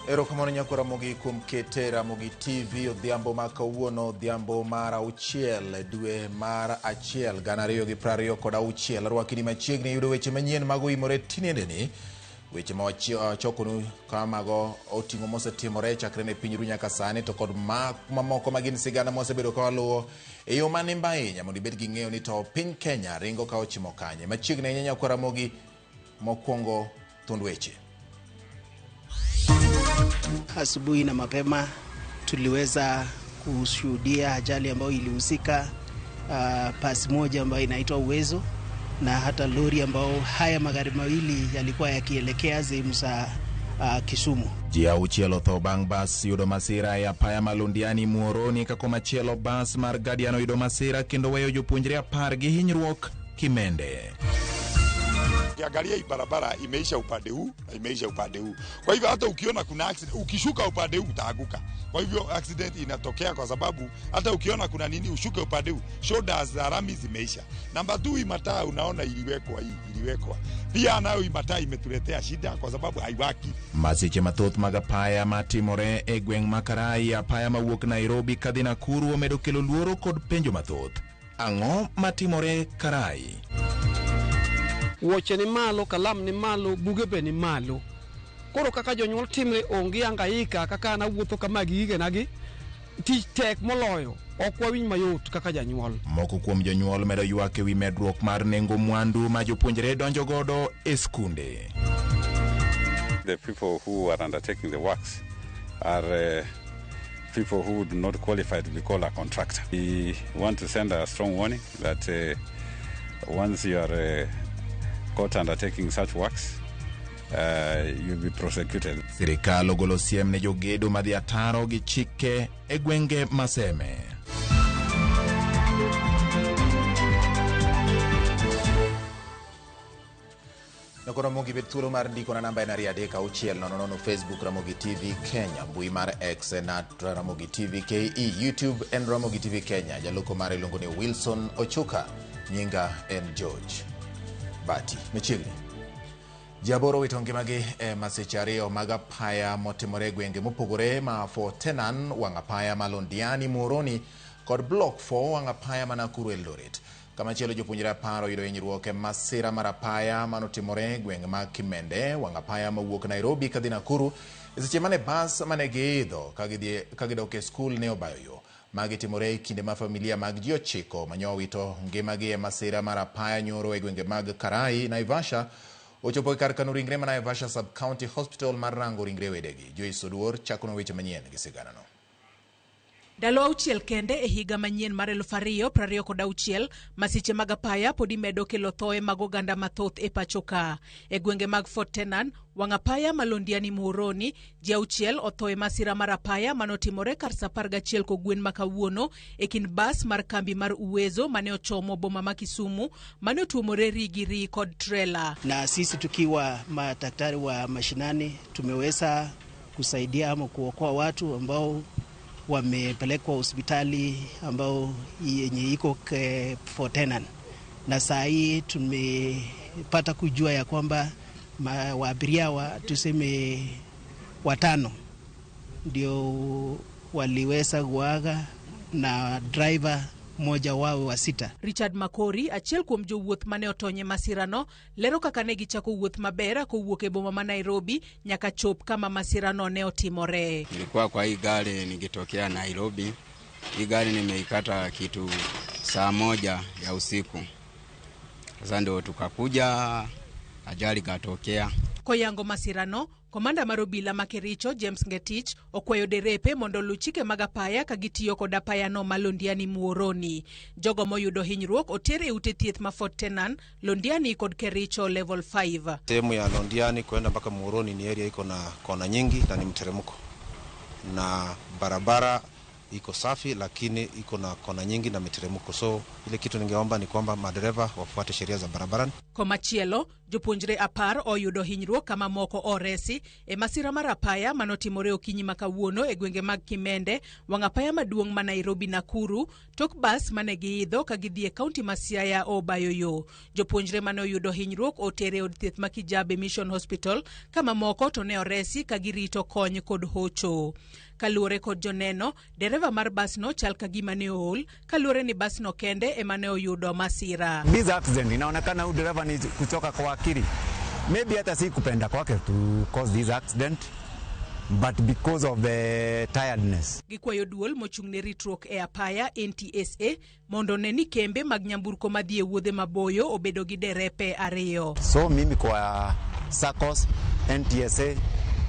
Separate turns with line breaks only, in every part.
Erokamano nyakwa Ramogi kuom kete Ramogi TV odhiambo ma kawuono, odhiambo mar 6 dwe mar 1 2026. Arwaki ni machiegni yudo weche manyien mago oimore tinendeni. Weche ma wachokonu ka mago oting'o mosetimore chakre ne piny ru nyaka sani to kod mamoko ma gin sigana mwasebedo ka waluwo e yo manimba ahinya mondo ibed gi ng'eyo ni to piny Kenya ringo ka ochimo kanye. Machiegni ahinya nyakwa Ramogi, mokwongo thund weche.
Asubuhi na mapema tuliweza kushuhudia ajali ambayo ilihusika pasi moja ambayo inaitwa Uwezo na hata lori ambao haya magari mawili yalikuwa yakielekea sehemu za Kisumu.
Ji 6 otho bang' bas yudo masira e apaya ma Londiani Muhoroni ka komachielo bas mar Guardian oyudo masira kendo weyo jopuonjre 10 gi hinyruok Kimende.
Ukiangalia hii barabara imeisha upande huu na imeisha upande huu. Kwa hivyo hata ukiona kuna accident, ukishuka upande huu utaanguka. Kwa hivyo accident inatokea kwa sababu hata ukiona kuna nini ushuke upande huu, shoulders za lami zimeisha. Namba 2, hii mataa unaona iliwekwa hii, iliwekwa. Pia nayo hii mataa imetuletea shida kwa sababu haiwaki.
Masiche mathoth mag apaya matimore e gweng' ma Karai, apaya mawuok Nairobi kadhi Nakuru omedo kelo luoro kod penjo mathoth. Ang'o matimore Karai?
Wuoche ni malo, kalam ni malo, buge be ni malo. Koro kaka jonyuol timre onge hangaika kaka an awuotho kama gi gigenagi, tich tek moloyo, ok wawinj mayot kaka janyuol.
Moko kuom jonyuol medo ywak ewi medruok mar nengo mwandu ma jopuonjre donjo godo e skunde.
The people who are undertaking the works are people who do not qualify to be called a contractor. We want to send a strong warning that once you are caught undertaking such works, you'll be prosecuted.
Sirikal ogolo siem ne jogedo madhi ataro gi chike e gwenge Maseme. Noko Ramogi bed thuolo mar ndiko na namba en 23600 Facebook Ramogi TV Kenya, mbui mar X en at Ramogi TV KE, YouTube en Ramogi TV Kenya. Jaloko mare iluongo ni Wilson Ochuka, nyinga en George Bati. Machiegni. Ji 8 owito ngimagi e masiche 2 mag apaya motimore e gwenge mopogore ma Fort Tenan, wang' apaya ma Londiani, Muhoroni kod Block 4 wang' apaya ma Nakuru Eldoret. Kamachielo jopuonjre 10 oyudo hinyruok e masira mar apaya manotimore e gweng' ma Kimende, wang' apaya mawuok Nairobi kadhi Nakuru e seche mane bas mane giidho ka gidok e skul ne obayo yo. Magi timore e kinde ma familia mag ji 9 manyowito ngimagi e masira mar apaya nyoro e gwenge mag Karai, Naivasha ochopo e kar kano ringre ma Naivasha Sub-County Hospital mar rango ringre wedegi. Joyce Oduor chakonwa weche manyien gi siganano.
Ndalo 6 kende e higa manyien mar 2026, masiche mag apaya pod imedo kelo thoe mag oganda mathoth e pacho ka. E gwenge mag Fort Tenan, wang' apaya ma Londiani Muhoroni, ji 6 otho e masira mar apaya manotimore kar sa 11 kogwen ma kawuono e kind bas mar kambi mar Uwezo mane ochomo boma ma Kisumu mane otuomore ri gi ri kod trela.
Na sisi tukiwa madaktari wa mashinani tumeweza kusaidia ama kuokoa watu ambao wamepelekwa hospitali ambao yenye iko Fort Tenan, na saa hii tumepata kujua ya kwamba waabiria wa tuseme 5 ndio waliweza kuaga na driver mmoja wao wa 6.
Richard Makori, achiel kuom jowuoth mane otony e masirano, lero kaka ne gichako wuoth maber kowuok e boma ma Nairobi nyaka chop kama masirano ne otimore.
Nilikuwa kwa hii gari nikitokea Nairobi. Hii gari nimeikata kitu saa 1 ya usiku. Sasa ndio tukakuja ajali katokea.
Koyango masirano, komanda mar obila ma Kericho James Ngetich okwayo derepe mondo oluw chike mag apaya ka gitiyo kod apayano ma Londiani Muhoroni. Jogo moyudo hinyruok oter e ute thieth ma Fort Tenan, Londiani kod Kericho level 5.
Sehemu ya Londiani kwenda mpaka Muhoroni ni area iko na kona nyingi na ni mteremko, na barabara iko safi, lakini iko na kona nyingi na miteremko. So ile kitu ningeomba ni kwamba madereva wafuate sheria za barabarani.
Komachielo, jopuonjre 10 oyudo hinyruok kama moko oresi e masira mar apaya manotimore okinyi ma kawuono e gwenge mag Kimende, wang' apaya maduong' ma Nairobi Nakuru, tok bas mane giidho ka gidhi e kaunti ma Siaya obayo yo. Jopuonjre mane oyudo hinyruok oter e od thieth ma Kijabe Mission Hospital, kama moko to ne oresi ka girito kony kod hocho. Kaluwore kod joneno, dereva mar basno chal ka gima ne ool, kaluwore ni basno kende ema ne oyudo masira.
This accident inaonekana huyu dereva ni kuchoka kwa akili. Maybe hata si kupenda kwake to cause this accident, but because of the tiredness.
Gikwayo duol mochung' ne ritruok e apaya NTSA mondo ne ni kembe mag nyamburko madhi e wuodhe maboyo obedo gi derepe 2.
So mimi kwa SACCOS, NTSA,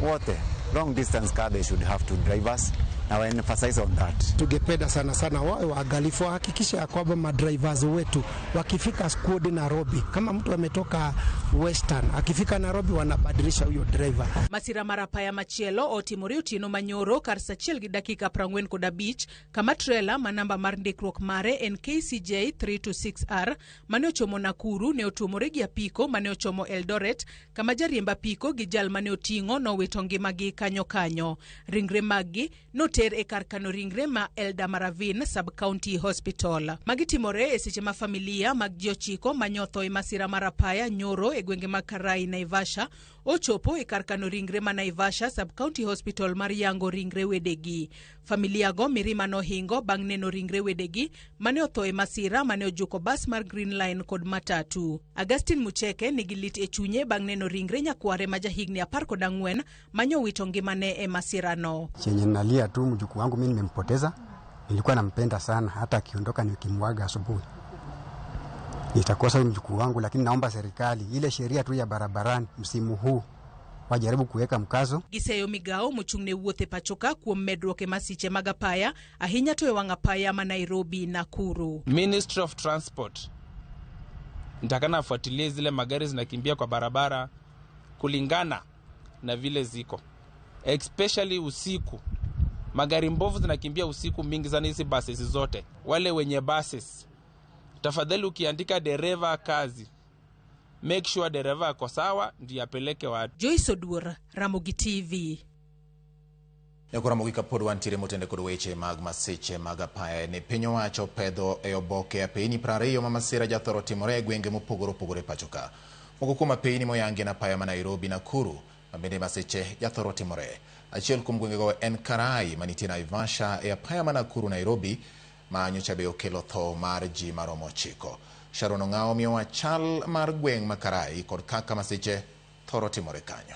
wote long distance car they should have two drivers. Now I emphasize on that.
Tungependa sana sana wawe waangalifu, wahakikishe ya kwamba madrivers wetu wakifika squad Nairobi, kama mtu ametoka Western akifika Nairobi wanabadilisha huyo driver.
Masira mar apaya machielo otimore otieno manyoro kar saa 1:45 kama trela ma namba mar ndikruok mare en KCJ 326R mane ochomo Nakuru ne otuomore gi apiko mane ochomo Eldoret, kama jariemb apiko gi jal mane oting'o nowito ngimagi kanyo kanyo. Ringre maggi noter e kar kano ringre ma Eldama Ravine Sub-County Hospital. Magi timore e seche ma familia mag ji 9 manyotho e masira mar apaya nyoro e gwenge mag Karai, Naivasha ochopo e kar kano ringre ma Naivasha Sub-County Hospital mar yango ringre wedegi. Familia go mirima nohingo bang' neno ringre wedegi mane otho e masira mane ojuko bas mar Green Line kod matatu. Augustine Mucheke nigi lit e chunye bang' neno ringre nyakware ma jahigni 14 manyowito ngimane e masirano.
Chenye nalia tu mjukuu wangu mimi nimempoteza, nilikuwa nampenda sana, hata akiondoka nikimwaga asubuhi nitakosa mjukuu wangu, lakini naomba serikali ile sheria tu ya barabarani msimu huu wajaribu kuweka mkazo.
Giseyo migao mochung' ne wuoth e pachoka kuom medruok e masiche mag apaya, ahinya to e wang' apaya ma Nairobi Nakuru.
Ministry of Transport nitakana afuatilie zile magari zinakimbia kwa barabara kulingana na vile ziko, especially usiku. Magari mbovu zinakimbia usiku mingi sana, hizi buses zote. Wale wenye buses, tafadhali ukiandika dereva kazi, make sure dereva ako sawa ndiye apeleke watu.
Joyce Oduor, Ramogi TV.
Nyakora Ramogi kapod wantiere motende kod weche mag masiche mag apaya ne piny owacho pedho e oboke apeyni 20 ma masira jathoro timore e gwenge mopogore opogore pacho ka. Moko kuom apeyni moyangi en apaya ma Nairobi Nakuru ma bende masiche jathoro timore. Achiel kuom gwengego en Karai manitie Naivasha e apaya ma Nakuru Nairobi ma nyocha be okelo tho mar ji maromo 9. Sharon Ong'ao miyowa chal mar gweng' ma Karai kod kaka masiche thoro timore kanyo.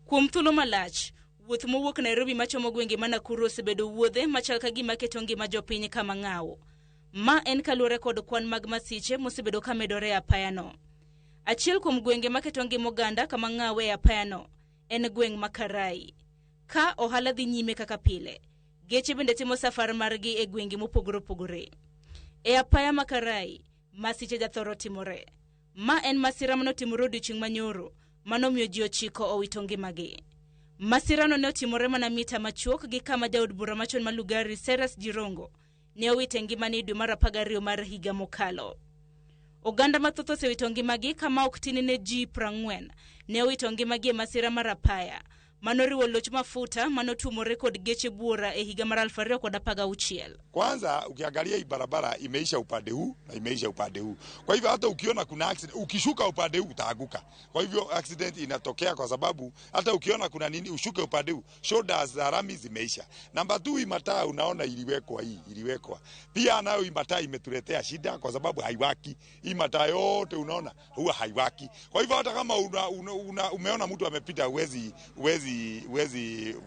Kuom thuolo malach, wuoth mowuok Nairobi machomo gwenge ma Nakuru osebedo wuodhe machal ka gima keto ngima jopiny kama ng'awo. Ma en kaluwore kod kwan mag masiche mosebedo ka medore e apayano. Achiel kuom gwenge maketo ngima oganda kama ng'awo e apayano en gweng' ma Karai. Ka ohala dhi nyime kaka pile, geche bende timo safar margi e gwenge mopogore opogore. E apaya ma Karai, masiche jathoro timore. Ma en masira manotimore odiochieng' manyoro, manomiyo ji 9 owito ngimagi. Masirano ne otimore mana mita machuok gi kama jaod bura machon ma Lugari Cyrus Jirongo ne owite ngimane e dwe mar 12 mar higa mokalo. Oganda mathoth osewito ngimagi kama ok tin ne ji 40 ne owito ngimagi e masira mar apaya manoriwo loch mafuta manotumore kod geche buora e higa mar 2016.
Kwanza ukiangalia hii barabara imeisha upande huu na imeisha upande huu. Kwa hivyo hata ukiona kuna accident, ukishuka upande huu utaanguka. Kwa hivyo accident inatokea kwa sababu hata ukiona kuna nini ushuke upande huu, shoulders za rami zimeisha. Namba 2, hii mataa unaona iliwekwa hii, iliwekwa. Pia nayo hii mataa imetuletea shida kwa sababu haiwaki. Hii mataa yote unaona huwa haiwaki. Kwa hivyo hata kama umeona mtu amepita huwezi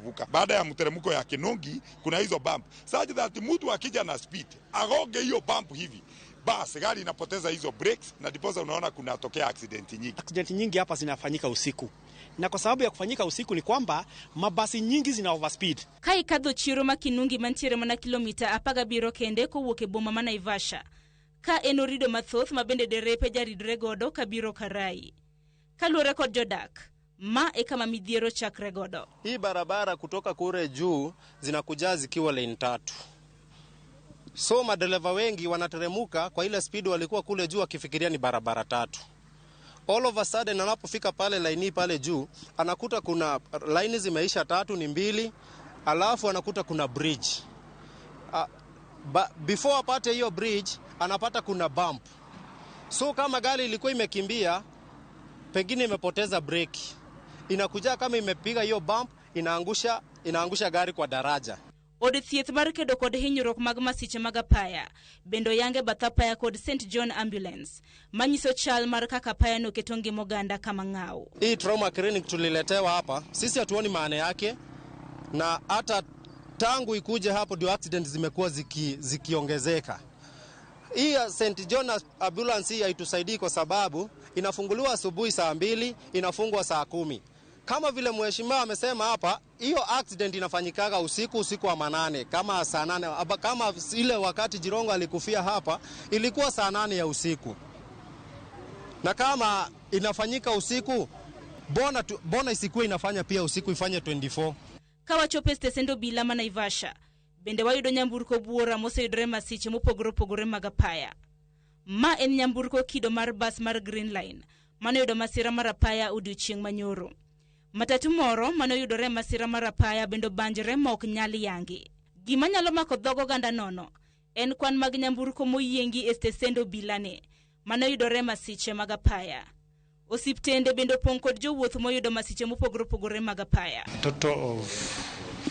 vuka. Baada ya mteremko ya Kinungi kuna hizo bump. Such that mtu akija na speed agonge hiyo bump hivi, bas gari inapoteza hizo brakes na ndiposa unaona kunatokea accident nyingi.
Accident nyingi hapa zinafanyika usiku. Na kwa sababu ya kufanyika usiku ni kwamba mabasi nyingi zina overspeed.
Ka ikadho chiro ma Kinungi mantiere mana kilomita 17 kende kowuok e boma ma Naivasha. Ka en orido mathoth ma bende derepe jaridre godo kabiro Karai. Kaluwore kod jodak, Ma e kama midhiero chakre godo.
Hii barabara kutoka kule juu zinakuja zikiwa lane 3. So madereva wengi wanateremuka kwa ile speed walikuwa kule juu wakifikiria ni barabara 3. All of a sudden anapofika pale laini pale juu anakuta kuna laini zimeisha 3 ni 2, alafu anakuta kuna bridge. Before apate hiyo bridge anapata kuna bump. So kama gari ilikuwa imekimbia pengine imepoteza breki, inakuja kama imepiga hiyo bump, inaangusha gari kwa daraja.
Od thieth mar kedo kod hinyruok mag masiche mag apaya bende oyange bath apaya kod St John Ambulance manyiso chal mar kaka apaya no keto ngima oganda kama ng'aw.
Hii trauma clinic tuliletewa hapa, sisi hatuoni maana yake, na hata tangu ikuje hapo ndio accident zimekuwa zikiongezeka. Hii St John Ambulance hii haitusaidii kwa sababu inafunguliwa asubuhi saa 2, inafungwa saa 10. Kama vile mheshimiwa amesema hapa, hiyo accident inafanyikaga usiku wa manane, kama saa 8, kama ile wakati Jirongo alikufia hapa ilikuwa saa 8 ya usiku. Na kama inafanyika usiku, bona isikuwe inafanya pia usiku, ifanye 24.
Kawachopo stesend obila ma Naivasha, bende wayudo nyamburko buora moseyudore masiche mopogore opogore mag apaya. Ma en nyamburko kido mar bas mar Green Line manoyudo masira mar apaya odiochieng' manyoro. Matatu moro manoyudore masira mar apaya bende obanjore ma ok nyal yangi. Gima nyalo mako dhog oganda nono en kwan mag nyamburko moyiengi e stesend obilani manoyudore masiche mag apaya. Osiptende bende opong' kod jowuoth moyudo masiche mopogore opogore mag apaya.
A total of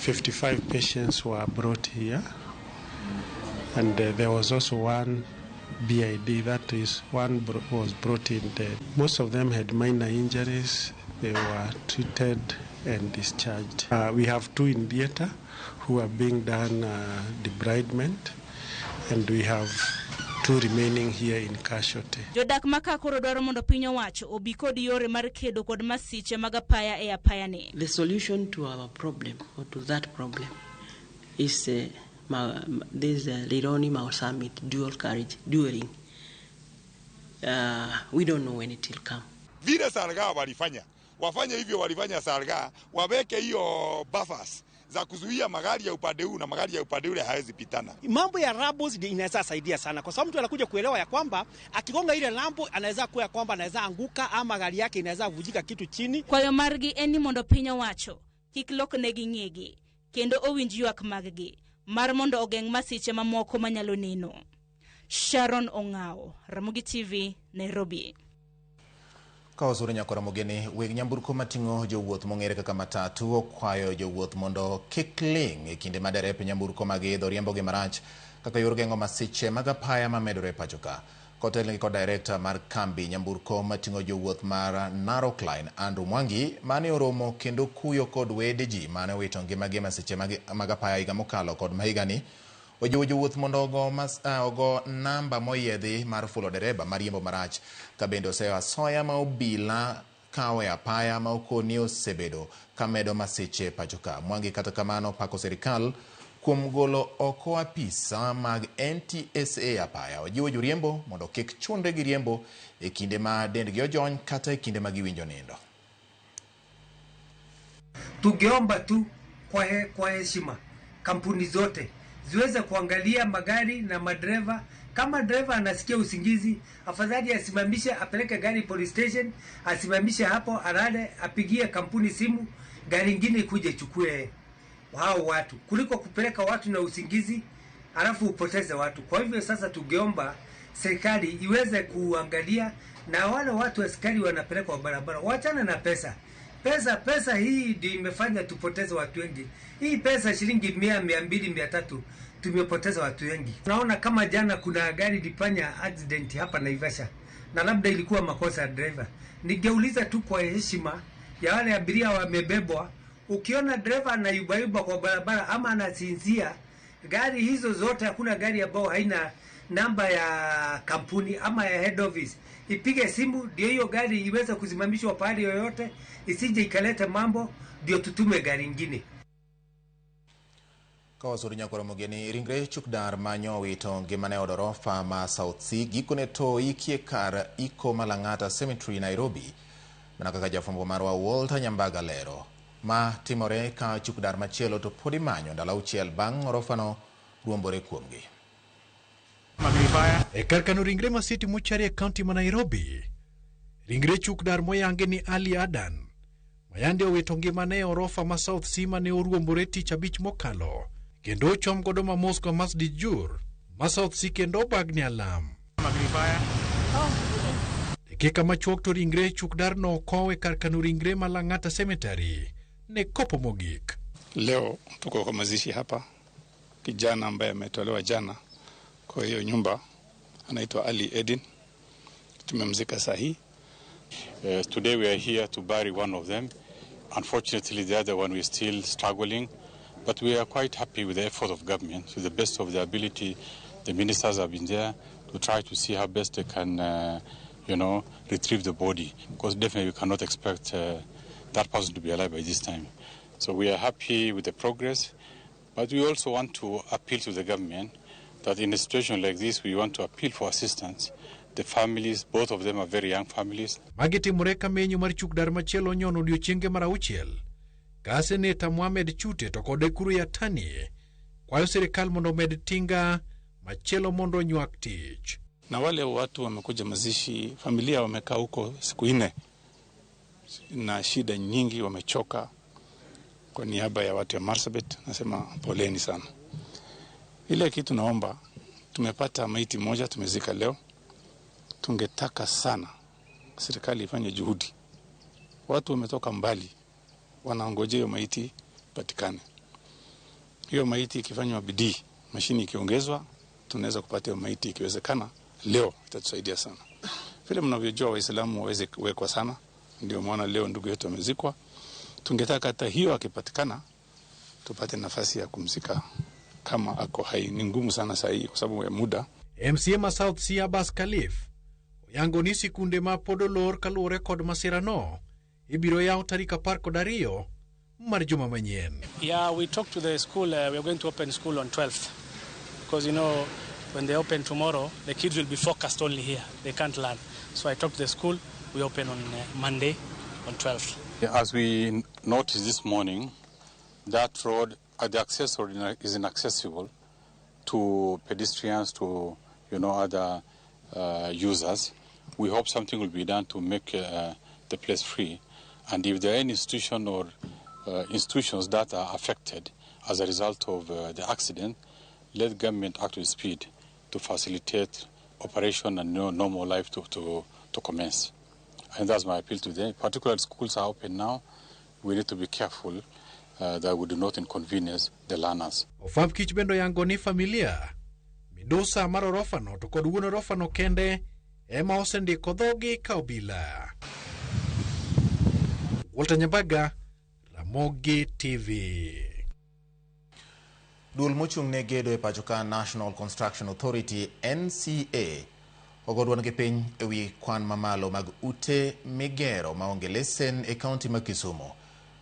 55 patients were brought here, and there was also one BID, that is, one was brought in dead. Most of them had minor injuries. They were treated and discharged. We have 2 in theater who are being done debridement, and we have 2 remaining here in casualty.
Jodak maka koro dwaro mondo piny owacho obi kod yore mar kedo kod masiche mag apaya e apaya ni.
The solution to our problem, or to that problem, is this Rironi Mau Summit dual carriage, dueling. We don't know when it will come.
Vile Salgaa walifanya, wafanye hivyo walifanya Salgaa, waweke hiyo buffers za kuzuia magari ya upande huu na magari ya upande ule hawezi pitana.
Mambo ya rabos inaweza saidia sana kwa sababu mtu anakuja kuelewa ya kwamba akigonga ile lambo anaweza kuwa kwamba anaweza anguka ama gari yake inaweza vujika kitu chini.
Kwayo margi en ni mondo piny owacho kik lok negi ng'egi kendo owinj ywak maggi mar mondo ogeng' masiche mamoko manyalo neno. Sharon Ong'ao, Ramogi TV, Nairobi.
Ka osuri nyakora Mogeni, weg nyamburko mating'o jowuoth mong'ere kaka matatu okwayo jowuoth mondo kik ling' e kinde ma derepe nyamburko mag idho riembogi marach kaka yor geng'o masiche mag apaya mamedore e pacho ka. Kotelnegi kod director mar kambi nyamburko mating'o jowuoth mar Narok Line, Andrew Mwangi, mane oromo kendo kuyo kod wede ji mane owito ngimagi e masiche mag apaya higa mokalo kod mahigani, ojiwo jowuoth mondo ogo namba moyiedhi mar fulo dereba mariembo marach, ka bende oseyo asoya ma obila kawo e apaya ma okoni osebedo kamedo masiche pacho ka. Mwangi kata kamano pako sirikal kuom golo oko apisa mag NTSA apaya. Ojiwo joriembo mondo kik chunre gi riembo e kinde ma dendgi ojony kata e kinde ma giwinjo nindo.
Tungeomba tu kwa heshima kampuni zote ziweze kuangalia magari na madereva. Kama dereva anasikia usingizi, afadhali asimamishe, apeleke gari police station, asimamishe hapo, alale, apigie kampuni simu, gari ingine ikuje ichukue hao watu, kuliko kupeleka watu na usingizi alafu upoteze watu. Kwa hivyo sasa tungeomba serikali iweze kuangalia, na wale watu askari wanapelekwa barabara, waachane na pesa. Pesa hii ndio imefanya tupoteze watu wengi. Hii pesa shilingi 100, 200, 300 tumepoteza watu wengi. Naona kama jana kuna gari lifanya accident hapa Naivasha, na labda ilikuwa makosa ya driver. Ningeuliza tu kwa heshima ya wale abiria wamebebwa, ukiona driver anayubayuba kwa barabara ama anasinzia, gari hizo zote, hakuna gari ambayo haina namba ya kampuni ama ya head office, ipige simu ndio hiyo gari iweze kusimamishwa pahali yoyote, isije ikaleta mambo, ndio tutume gari ingine.
Kawasuri nyakora Mogeni, ringre chukdar manyo wito ngimane od orofa ma South C gikone to ikie kar iko Malang'ata Cemetery Nairobi. Mana kaka jafwambo marwa Walter Nyambaga lero, ma timore ka chuk dar machielo to pod imanyo ndalo auchiel bang' orofano ruombore kuomgi.
E kar kano ringre ma City Mortuary e kaunti ma Nairobi, ringre chuk dar moyangi ni Ali Adan, mayande owito ngimane e orofa ma South C mane oruombore tich abich mokalo, kendo ochom godo ma Moscow Masjid Jur ma South C kendo obagni alam. Dakika machuok to ringre chuk darno okow e kar kano ringre ma Lang'ata Cemetery ne kopo mogik.
Leo tuko kwa mazishi hapa, kijana ambaye ametolewa jana kwa hiyo nyumba anaitwa Ali Edin, tumemzika saa hii.
Today we are here to bury one of them. Unfortunately, the other one we are still struggling, but we are quite happy with the effort of government. To the best of their ability, the ministers have been there to try to see how best they can, retrieve the body, because definitely we cannot expect that person to be alive by this time. So we are happy with the progress, but we also want to appeal to the government that in a situation like this, we want to appeal for assistance. The families, both of them are very young families.
Magi timore ka menyo mar chuk dar machielo nyono odiochienge mar auchiel ka seneta Mohamed Chute to kod Ekuru Yatani kwayo sirikal mondo omed tinga machielo mondo onywak tich.
Na wale watu wamekuja mazishi, familia wamekaa huko siku 4 na shida nyingi, wamechoka. Kwa niaba ya watu ya Marsabit nasema poleni sana. Ile kitu naomba, tumepata maiti moja tumezika leo. Tungetaka sana serikali ifanye juhudi. Watu wametoka mbali, wanaongojea hiyo maiti patikane. Hiyo maiti ikifanywa bidii, mashini ikiongezwa, tunaweza kupata hiyo maiti ikiwezekana leo, itatusaidia sana. Vile mnavyojua Waislamu waweze kuwekwa sana, ndio maana leo ndugu yetu amezikwa. Tungetaka hata hiyo akipatikana tupate nafasi ya kumzika kama ako hai. Ni ngumu sana saa hii kwa sababu ya muda.
MCA ma South C Abbas Khalif oyango ni sikunde ma pod olor kaluwore kod masirano ibiro yaw tarik 12 mar juma manyien.
Yeah, we talked to the school. We are going to open school on 12th because when they open tomorrow, the kids will be focused only here. They can't learn. So I talked to the school. We open on Monday on 12th.
As we noticed this morning, that road, the access road is inaccessible to pedestrians, to other users. We hope something will be done to make the place free. And if there are any institution or institutions that are affected as a result of the accident, let government act with speed to facilitate operation and normal life to commence. And that's my appeal today. Particularly schools are open now. We need to be careful that we do not inconvenience the learners.
Ofwamb kich bende oyango ni familia midusa mar orofano to kod wuon orofano kende ema osendiko dhogi ka obila. Walter Nyambaga, Ramogi TV.
Duol mochung' ne gedo e pacho ka National Construction Authority NCA ogo duond gi piny ewi kwan mamalo mag ute migero maonge lesen e kaunti ma Kisumu.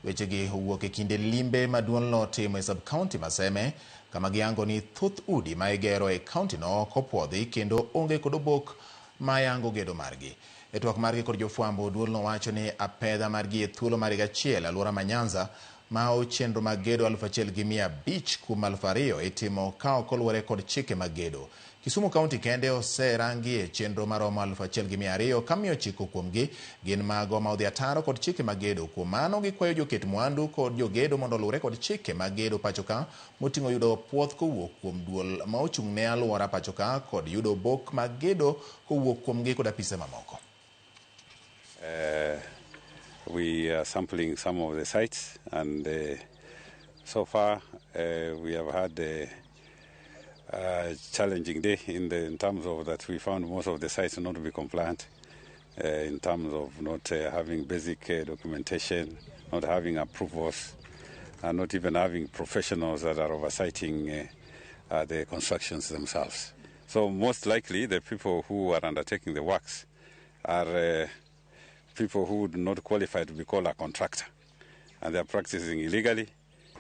Wechegi owuok e kinde limbe ma duolno timo e sub-county ma Seme, kama giyango ni thoth udi ma igero e kaunti no ok opuodhi kendo onge kod obok ma yango gedo margi. E twak margi kod jofwambo, duolno wacho ni apedha margi e thuolo mar higa achiel alwora ma Nyanza ma chenro mag gedo 1,500 kuom 2,000 itimo ka ok oluwore kod chike mag gedo. Kisumu County kende oserangi e chenro maromo 1,200 ka 900 kuomgi gin mago ma odhi ataro kod chike mag gedo. Kuom mano gikwayo joket mwandu kod jogedo mondo oluwre kod chike mag gedo pacho ka moting'o yudo puoth kowuok kuom duol ma ochung' ne alwora pacho ka kod yudo obok mag gedo kowuok kuomgi kod apise mamoko.
We are sampling some of the sites, and so far we have had a challenging day in terms of that we found most of the sites not to be compliant, in terms of not having basic documentation, not having approvals, and not even having professionals that are oversighting the constructions themselves. So most likely the people who are undertaking the works are people who do not qualify to be called a contractor, and they are practicing illegally.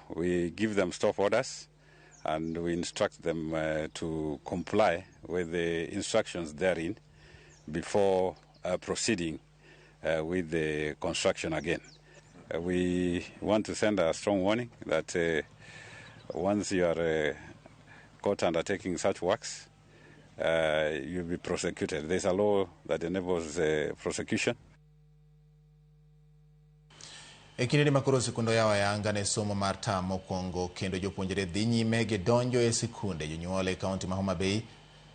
We give them stop orders and we instruct them to comply with the instructions therein before proceeding with the construction again. We want to send a strong warning that once you are caught undertaking such works, you'll be prosecuted. There's a law that enables prosecution.
E kindeni ma koro sikunde oyawo ayanga ne somo mar tam mokwongo kendo jopuonjre dhi nyime gi donjo e sikunde. Jonyuol e kaunti ma Homa Bay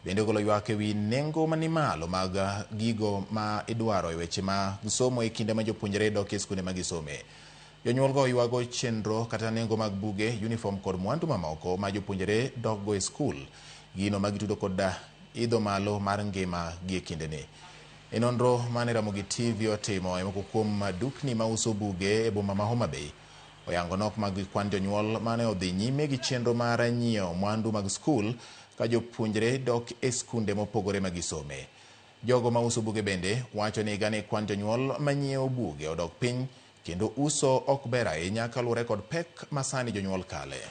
bende ogolo ywak ewi nengo mani malo mag gigo ma idwaro e weche mag somo e kinde ma jopuonjre dok e sikunde ma gisome. Jonyuol go ywago chenro kata nengo mag buge, uniform kod mwandu mamoko ma jopuonjre dokgo e skul. Gino ma gitudo kod idho malo mar ngima gi e kindeni. E nonro mane Ramogi TV otimo e moko kuom dukni mauso buge e boma ma Homa Bay, oyango nok mag kwan jonyuol mane odhi nyime gi chenro mar nyiewo mwandu mag skul ka jopuonjre dok e skunde mopogore ma gisome. Jogo mauso buge bende wacho ni higani kwan jonyuol manyiewo buge odok piny kendo uso ok ber ahinya kaluwore kod pek ma sani jonyuol kale.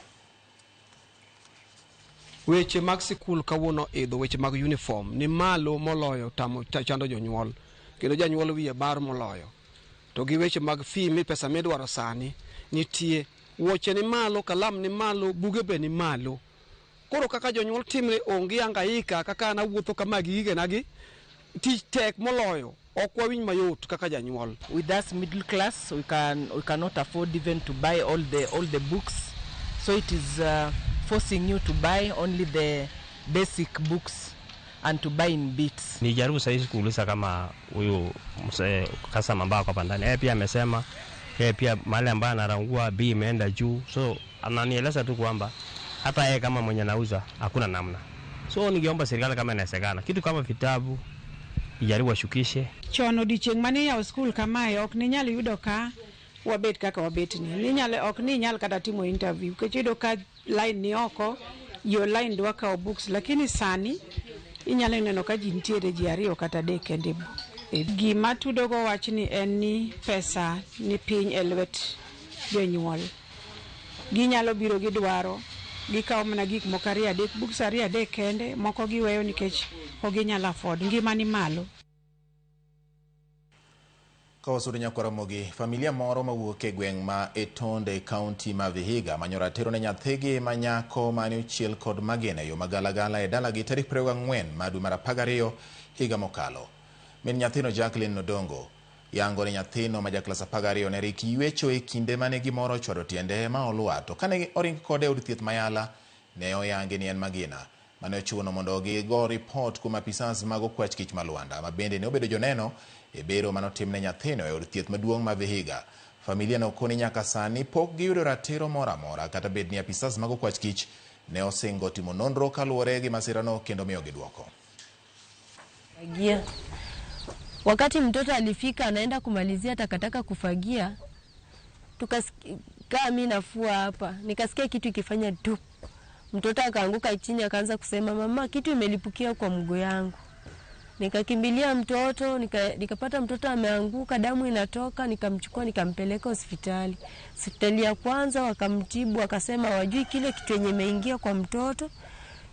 Weche mag sikul kawuono idho, weche mag uniform ni malo moloyo tamo chando jonyuol, kendo janyuol wiye bar moloyo. To gi weche mag fee mi pesa midwaro sani nitie, wuoche ni malo, kalam ni malo, buge be ni malo. Koro kaka jonyuol timre onge hangaika kaka an awuotho kama gi gigenagi, tich tek moloyo, ok wawinj mayot kaka janyuol.
With us middle class, we cannot afford even to buy all the books, so it is forcing you to buy only the basic books and to buy in bits.
Nijaribu sasa hizi kuuliza kama huyu mzee customer ambaye hapa ndani, yeye pia amesema yeye pia mahali ambaye anarangua bei imeenda juu, so ananieleza tu kwamba hata yeye kama mwenye anauza hakuna namna. So ningeomba serikali kama inawezekana kitu kama vitabu ijaribu washukishe.
Chon odiochieng' mane iyawo skul kamae ok ninyal yudo ka wabet kaka wabet ni. Ninyal ok ninyal kata timo interview nikech iyudo ka line ni oko, jo line dwa kawo books, lakini sani inyalo neno ka ji nitiere ji ariyo kata adek kende. Gima tudogo wachni en ni pesa ni piny e lwet jonyuol. Ginyalo biro gidwaro, gikawo mana gik moko ariyo adek, books ariyo adek kende, moko giweyo nikech ok ginyal afford. Ngima ni malo.
Ka wasudo nyakwa Ramogi, familia moro mawuok e gweng' ma Etonde e kaunti ma Vihiga manyo ratiro ne nyathigi ma nyako mane ochiel kod magina e yo magalagala e dalagi tarik 24 mar dwe mar 12 higa mokalo. Min nyathino Jacqueline Nodongo yango ni nyathino ma jaklas 12 ne rik ywecho e kinde mane gimoro ochwado tiende ma olwar, to kane oring kode e od thieth Mayala ne oyangi ni en magina mane ochuno mondo gigo ripot kuom apisas mag okwach kich ma Luanda ma bende ne obedo joneno e bero manotimne nyathino e od thieth maduong' ma Vihiga. Familia no koni nyaka sani pok giyudo ratiro moro amora kata bed ni apisas mag okwach kich ne osingo timo nonro kaluwore gi masirano kendo miyogi dwoko.
Fagia. Wakati mtoto alifika anaenda kumalizia takataka kufagia, tukasikia mimi nafua hapa, nikasikia kitu ikifanya tu. Mtoto akaanguka chini akaanza kusema mama, kitu imelipukia kwa mguu yangu. Nikakimbilia mtoto, nikapata mtoto ameanguka, damu inatoka, nikamchukua nikampeleka hospitali. Hospitali ya kwanza wakamtibu, wakasema wajui kile kitu yenye imeingia kwa mtoto.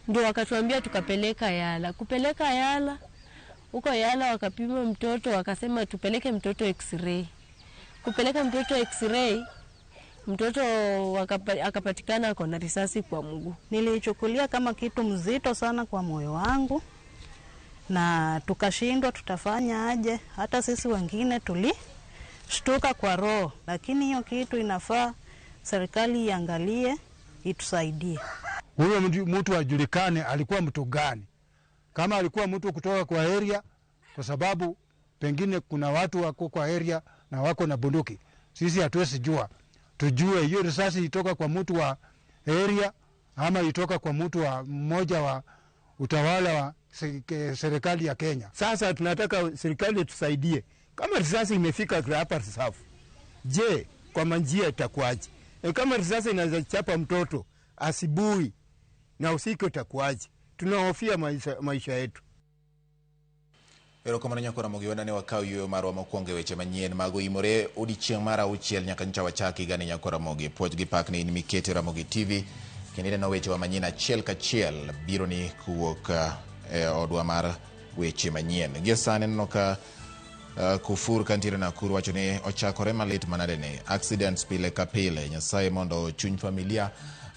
Ndio wakatuambia tukapeleka Yala. Kupeleka Yala, huko Yala wakapima mtoto, wakasema tupeleke mtoto x-ray. Kupeleka mtoto x-ray, mtoto akapatikana ako na risasi kwa mguu.
Nilichukulia kama kitu mzito sana kwa moyo wangu na tukashindwa tutafanya aje. Hata sisi wengine tulishtuka kwa roho, lakini hiyo kitu inafaa serikali iangalie, itusaidie.
Huyo mtu ajulikane alikuwa mtu gani. Kama alikuwa mtu kutoka kwa area, kwa sababu pengine kuna watu wako kwa area na wako na bunduki. Sisi hatuwezi jua. Tujue hiyo risasi itoka kwa mtu wa area ama itoka kwa mtu wa mmoja wa utawala wa serikali ya Kenya.
Sasa tunataka serikali tusaidie. Kama risasi imefika hapa Risafu, je, kwa manjia itakuwaje? Kama risasi inaweza chapa mtoto asubuhi na usiku itakuwaje? Tunahofia maisha yetu.
Erokamano nyakwa Ramogi, wenda ne wakaw yueyo marwa mokwongo e weche manyien mago imore odiechieng' mar auchiel nyaka nyocha wachak higani nyakwa Ramogi. Puoch gi pak ne in mikete Ramogi TV kendo ineno wechewa manyien achiel kachiel biro ni kowuok e odwa mar weche manyien. Gie sani aneno ka Kufur kantiere Nakuru wacho ni ochakore malit manade ni accidents pile ka pile. Nyasaye mondo chuny familia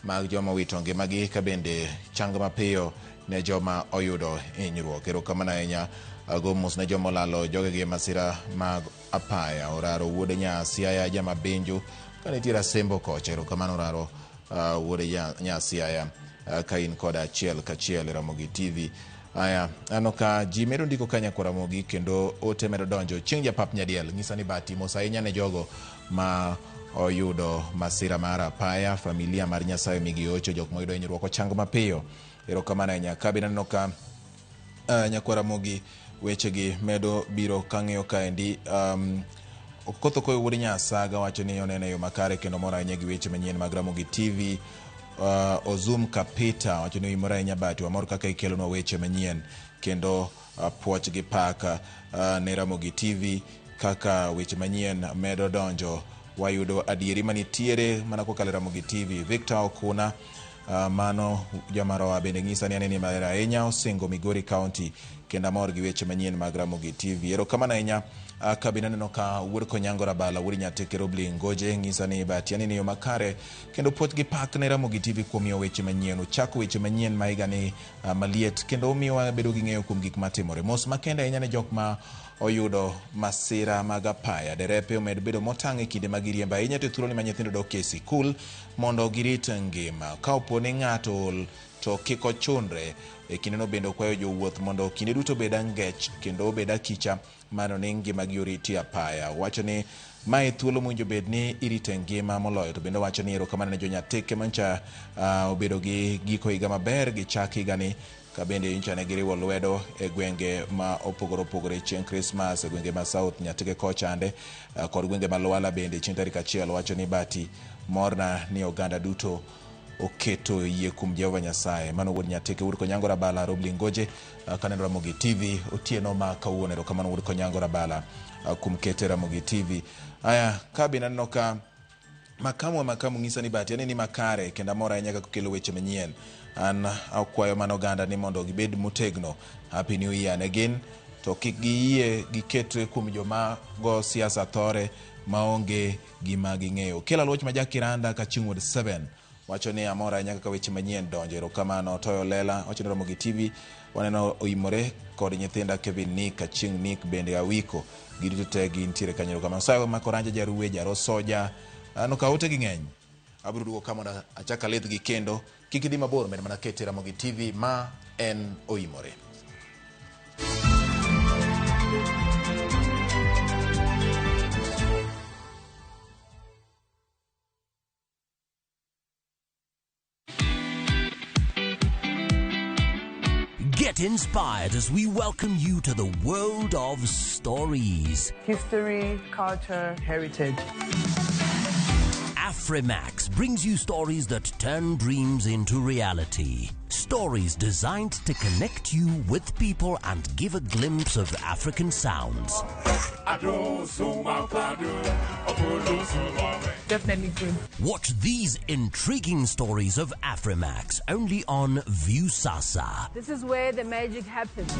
mag joma owito ngimagi ka bende chang mapiyo ne joma oyudo hinyruok. Erokamano ahinya. Ago mos ne joma olalo jogegi e masira mag apaya. Oraro wuod Nyasiaya Jamabenjo ka nitiere Asembo kocha. Erokamano Oraro wuod Nyasiaya ka in koda achiel kachiel e Ramogi TV. Aya, aneno ka ji medo ndiko ka nyakwa Ramogi kendo ote medo donjo. Chieng' japap nyadiel ng'isa ni bati mos ahinya ne jogo ma oyudo masira mar apaya, familia mar Nyasaye migi ocho, jok moyudo hinyruok ochang mapiyo. Erokamano ahinya. Ka bende aneno ka nyakwa Ramogi wechegi medo biro kang'iyo kaendi. Okoth Okoyo wuod Nyasaga wacho ni oneno e yo makare kendo mor ahinya gi weche manyien mag Ramogi TV. Ozum Kapita wacho ni oimore ahinya bati wamor kaka ikelonwa weche manyien kendo puoch gi pak ne Ramogi TV kaka weche manyien medo donjo wayudo adieri manitiere mana kokalo e Ramogi TV. Victor Okuna mano jamaroa bende ng'isa ni aneni maber ahinya osingo Migori County kendo amor gi weche manyien mag Ramogi TV. Erokamano ahinya. Ka bende aneno ka wuod Konyango Rabala wuod Nyateke Robli Ngoje ng'isa ni bati aneni yo makare kendo puoch gi pak ne Ramogi TV kuom miyo weche manyien. Ochako weche manyien ma higani maliet kendo omiyo wabedo gi ng'eyo kuom gik matimore. Mos makende ahinya ne jok ma oyudo masira mag apaya. Derepe omed bedo motang' e kinde ma giriembo ahinya to e thuoloni ma nyithindo dok e sikul mondo girit ngima. Ka opo ni ng'ato ol to kik ochunre. E kindeno bende okwayo jowuoth mondo kinde duto obed angech kendo obed akicha mano ni ngimagi oriti apaya. Owacho ni mae thuolo mowinjo bed ni irite ngima moloyo. To bende owacho ni erokamano ne jonyateke mancha obedo gi giko higa maber gi chak higani ka bende nyocha ne giriwo lwedo e gwenge ma opogore opogore chieng' Christmas e gwenge ma South Nyatike kochande kod gwenge ma Lwala bende chieng' tarik 1. Owacho ni bati morna ni oganda duto oketo yie kuom Jehova Nyasaye. Mano wuod Nyatike wuod Konyango Rabala Robli Ngoje kaneno Ramogi TV otieno ma kawuono. Erokamano wuod Konyango Rabala kuom kete Ramogi TV. Aya, ka bende aneno ka makamu wa makamu ng'isa ni bati aneni makare kendo amor ahinya kaka okelo weche manyien. An akwayo mana oganda ni mondo gibed motegno. Happy New Year ne gin to kik giyie giketre kuom joma go siasa thore maonge gima ging'eyo. Kela Luoch ma Jakiranda Kachung' Ward 7 wacho ni amor ahinya kaka weche manyien donjo. Erokamano. Toyo Lela wacho ni Ramogi TV waneno oimore kod nyithinda Kevin Nick, Achieng' Nick bende Awiko giduto te gintiere kanyo. Erokamano. Sayo Makoranja Jaruwe Jarosoja ano ka ote gi ng'eny. Abiro duogo ka mondo achak alidhgi kendo. Kik idhi mabor, med mana kete Ramogi TV ma en oimore.
Get inspired as we welcome you to the world of stories.
History, culture, heritage.
Afrimax brings you stories that turn dreams into reality. Stories designed to connect you with people and give a glimpse of African sounds.
Definitely good.
Watch these intriguing stories of Afrimax only on Viusasa.
This is where the magic happens.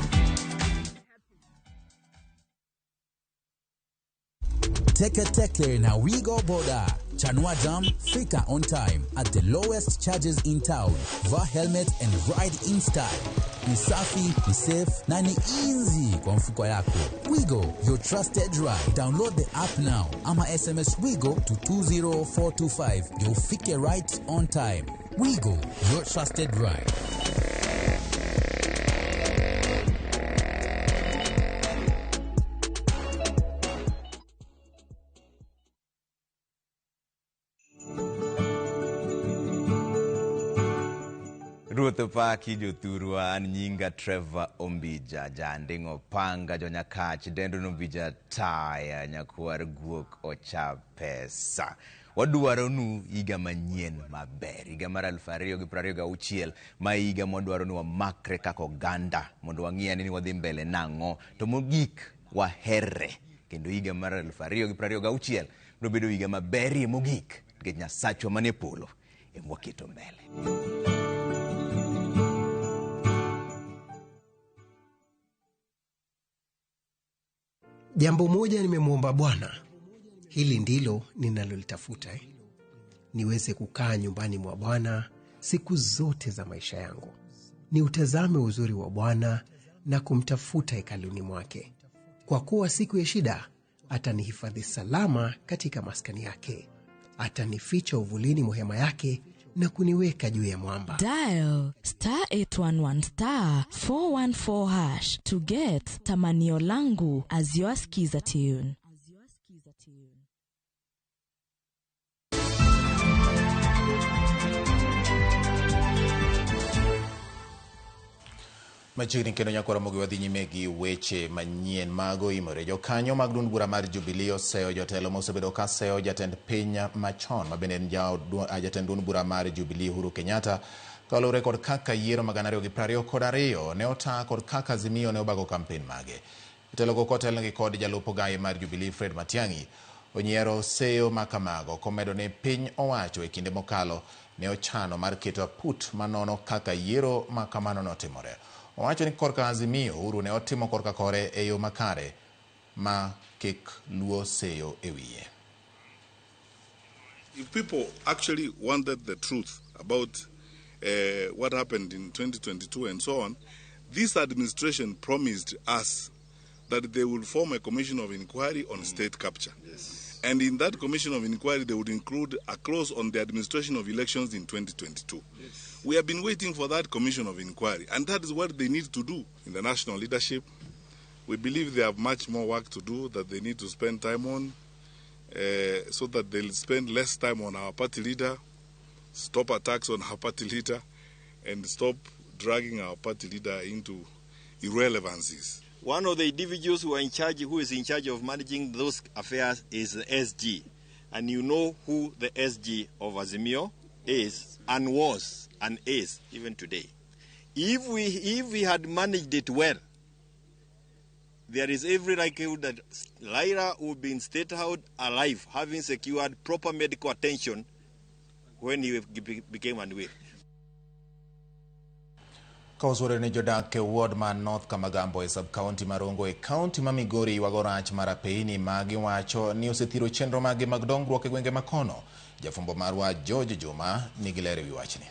Teke Teke na Wigo Boda. Chanua Jam, fika on time at the lowest charges in town. Vaa helmet and ride in style. Ni safi, ni safe na ni easy kwa mfuko yako. Wigo, your trusted ride. Download the app now ama SMS Wigo to 20425. You'll ufike right on time. Wigo, your trusted ride.
Ruoth opaki jothurwa, an nyinga Trevor Ombija, janding'o panga jonyakach, dendo nombija taya, nyakwar guok ocha pesa. Wadwaro nu higa manyien maber, higa mar 2026, ma higa mwadwaro ni wamakre kaka oganda mondo wang'i ane ni wadhi mbele nang'o, to mogik waherre. Kendo higa mar 2026 biro bedo higa maberie mogik nikech Nyasachwa manie polo ema waketo mbele.
Jambo moja nimemwomba Bwana, hili ndilo ninalolitafuta, niweze kukaa nyumbani mwa Bwana siku zote za maisha yangu, niutazame uzuri wa Bwana na kumtafuta hekaluni mwake. Kwa kuwa siku ya shida atanihifadhi salama katika maskani yake, atanificha uvulini mwa hema yake na kuniweka juu ya mwamba.
Dial star 811 star 414 hash to get Tamanio Langu as your skiza tune.
Machiegni kendo nyakwa Ramogi wadhi nyime gi weche manyien mag oimore. Jokanyo mag duond bura mar Jubilee oseyo jotelo mosebedo ka seyo jatend piny machon ma bende en jatend duond bura mar Jubilee Uhuru Kenyatta kaluwore kod kaka yiero mag 2022 ne ota kod kaka Azimio ne obago kampen mage. Jotelo go kotelnegi kod jalup ogaye mar Jubilee Fred Matiang'i onyiero seyo makamago komedo ni piny owacho e kinde mokalo ne ochano mar keto aput manono kaka yiero makamano notimore. Owacho ni korka Azimio Uhuru ne otimo korka kore e yo makare ma kik luo seyo e wiye.
If people actually wanted the truth about what happened in 2022 and so on, this administration promised us that they would form a commission of inquiry on state capture.
Yes.
And in that commission of inquiry, they would include a clause on the administration of elections in 2022.
Yes.
We have been waiting for that commission of inquiry, and that is what they need to do. In the national leadership, we believe they have much more work to do that they need to spend time on, so that they'll spend less time on our party leader, stop attacks on our party leader, and stop dragging our party leader into irrelevancies.
One of the individuals who are in charge, who is in charge of managing those affairs, is the SG. And you know who the SG of Azimio is and was and is even today. If we had managed it well, there is every likelihood that Raila would be in State House alive, having secured proper medical attention when he became unwell.
Ka osure ni jodak e ward ma North Kamagambo e sub-county ma Rongo e county ma Migori ywago rach mar apeyni ma giwacho ni osethiro chenro maggi mag dongruok e gwenge makono. Jafwambo marwa George Juma nigi ler ewi wachni.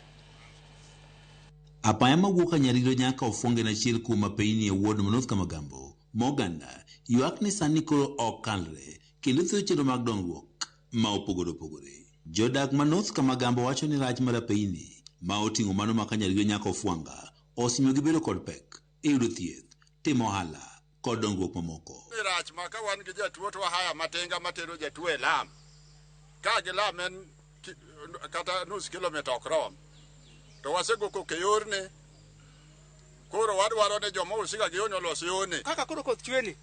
Apaya mawuok Kanyariro nyaka Ofuonge en achiel kuom apeyni e ward ma North Kamagambo ma oganda ywak ni sani koro ok kalre kendo thiro chenro mag dongruok ma opogore opogore. Jodak ma North Kamagambo wacho ni rach mar apeyni ma oting'o mano ma Kanyariro nyaka Ofuanga osemiyo gibedo kod pek e yudo thieth, timo ohala kod dongruok mamoko.
Rach ma ka wan gi jatuo to wahaya matinga matero jatuo e lam. Ka gi lam en kata nus kilomita ok rom. To wasego koke yorne. Koro wadwaro ni joma usika gi yorni olos yorni.
Kaka koro koth chwe ni,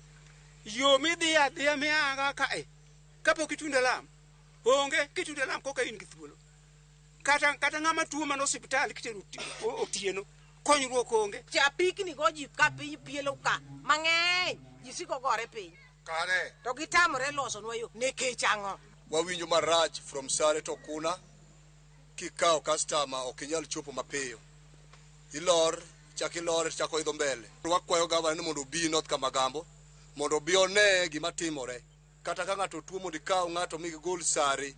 yo midhi adhiya miaga kae kapok itundo lam onge kitundo lam koka in gi thuolo. Kata ng'ama tuo man osiptal kitero otieno konyruok onge.
Apikni go ji ka piny pielo ka mang'eny ji siko gore piny.
Kare.
To gitamore losonwa yo nikech ang'o?
Wawinjo marach from Sare to Kuna kikawo customer ok inyal chopo mapiyo. Ilor, chak ilor chako idho mbele. Wakwayo gavana ni mondo obi North Kamagambo mondo obi one gima timore. Kata ka ng'ato tuo mondo ikaw ng'ato migol Sare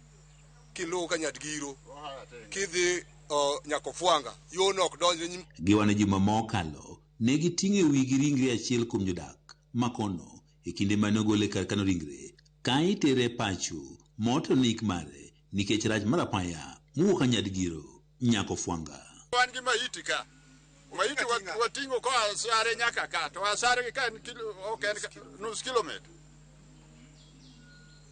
kiluwo ka Nyadgiro kidhi nyaka Ofuanga yono ok donjre nyim.
Giwane juma mokalo ne giting'o e wigi ringre achiel kuom jodak makono e kinde mane ogole kar kano ringre ka itere pacho moto ni ik mare nikech rach mar apaya mowuok Kanyadgiro nyaka Ofuanga.
Wan gi maiti ka. Maiti wating'o koa Sare nyaka ka to Sare ka en ok en nus kilomita.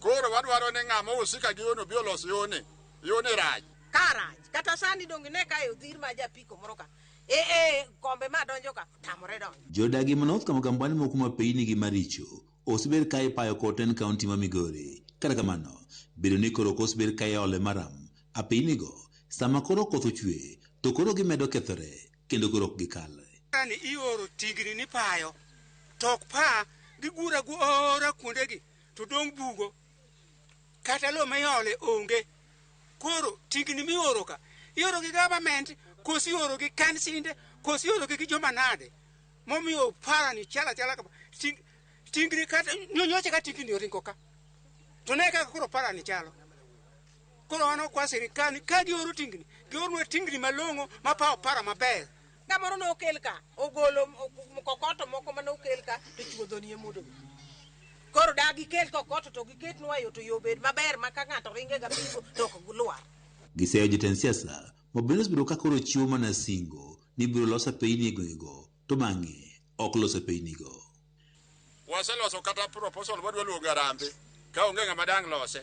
Koro wadwaro ni ng'ama osika gi yono bi olos yone. Yone rach.
Ka rach kata sani dong ne ka e odhir ma japiko moro ka kombe ma donjo ka tamore donjo.
Jodagi ma North Kamagambo ni moko mapeyni gi maricho osebed ka ipayo kod tend kaunti ma Migori. Kata kamano, bedo ni koro ok osebed ka iole maram apeyni go sama koro koth ochwe to koro gimedo kethore kendo koro ok gikalre.
Sani ioro tingni ni payo to ok pa gigura gura kuondegi to dong' bugo kata lo miole onge. Koro tingni mioro ka ioro gi government kosi ioro gi kansinde kosi ioro gi joma nade momiyo parani chala chala kama. Tingni kata nyocha ka tingni oringo ka. To ne kaka koro parani chalo. Koro wan okwa sirikal ni ka gioro tingni, giornwa tingni malong'o mapawo para maber.
Kamoro nokel ka, ogolo kokoto moko mane okel ka to chuodho nie mudogi. Koro da gikel kokoto to giketnwa yo to yo obed maber ma ka ng'ato ringe gapiko to ok lwar.
Giseyo jotend siasa ma bende osebedo ka koro chiwo mana singo ni ibiro los apeyni e gwengego to bang'e ok los apeynigo.
Waseloso kata proposal wadwa luongo Harambee ka onge ng'ama dang' lose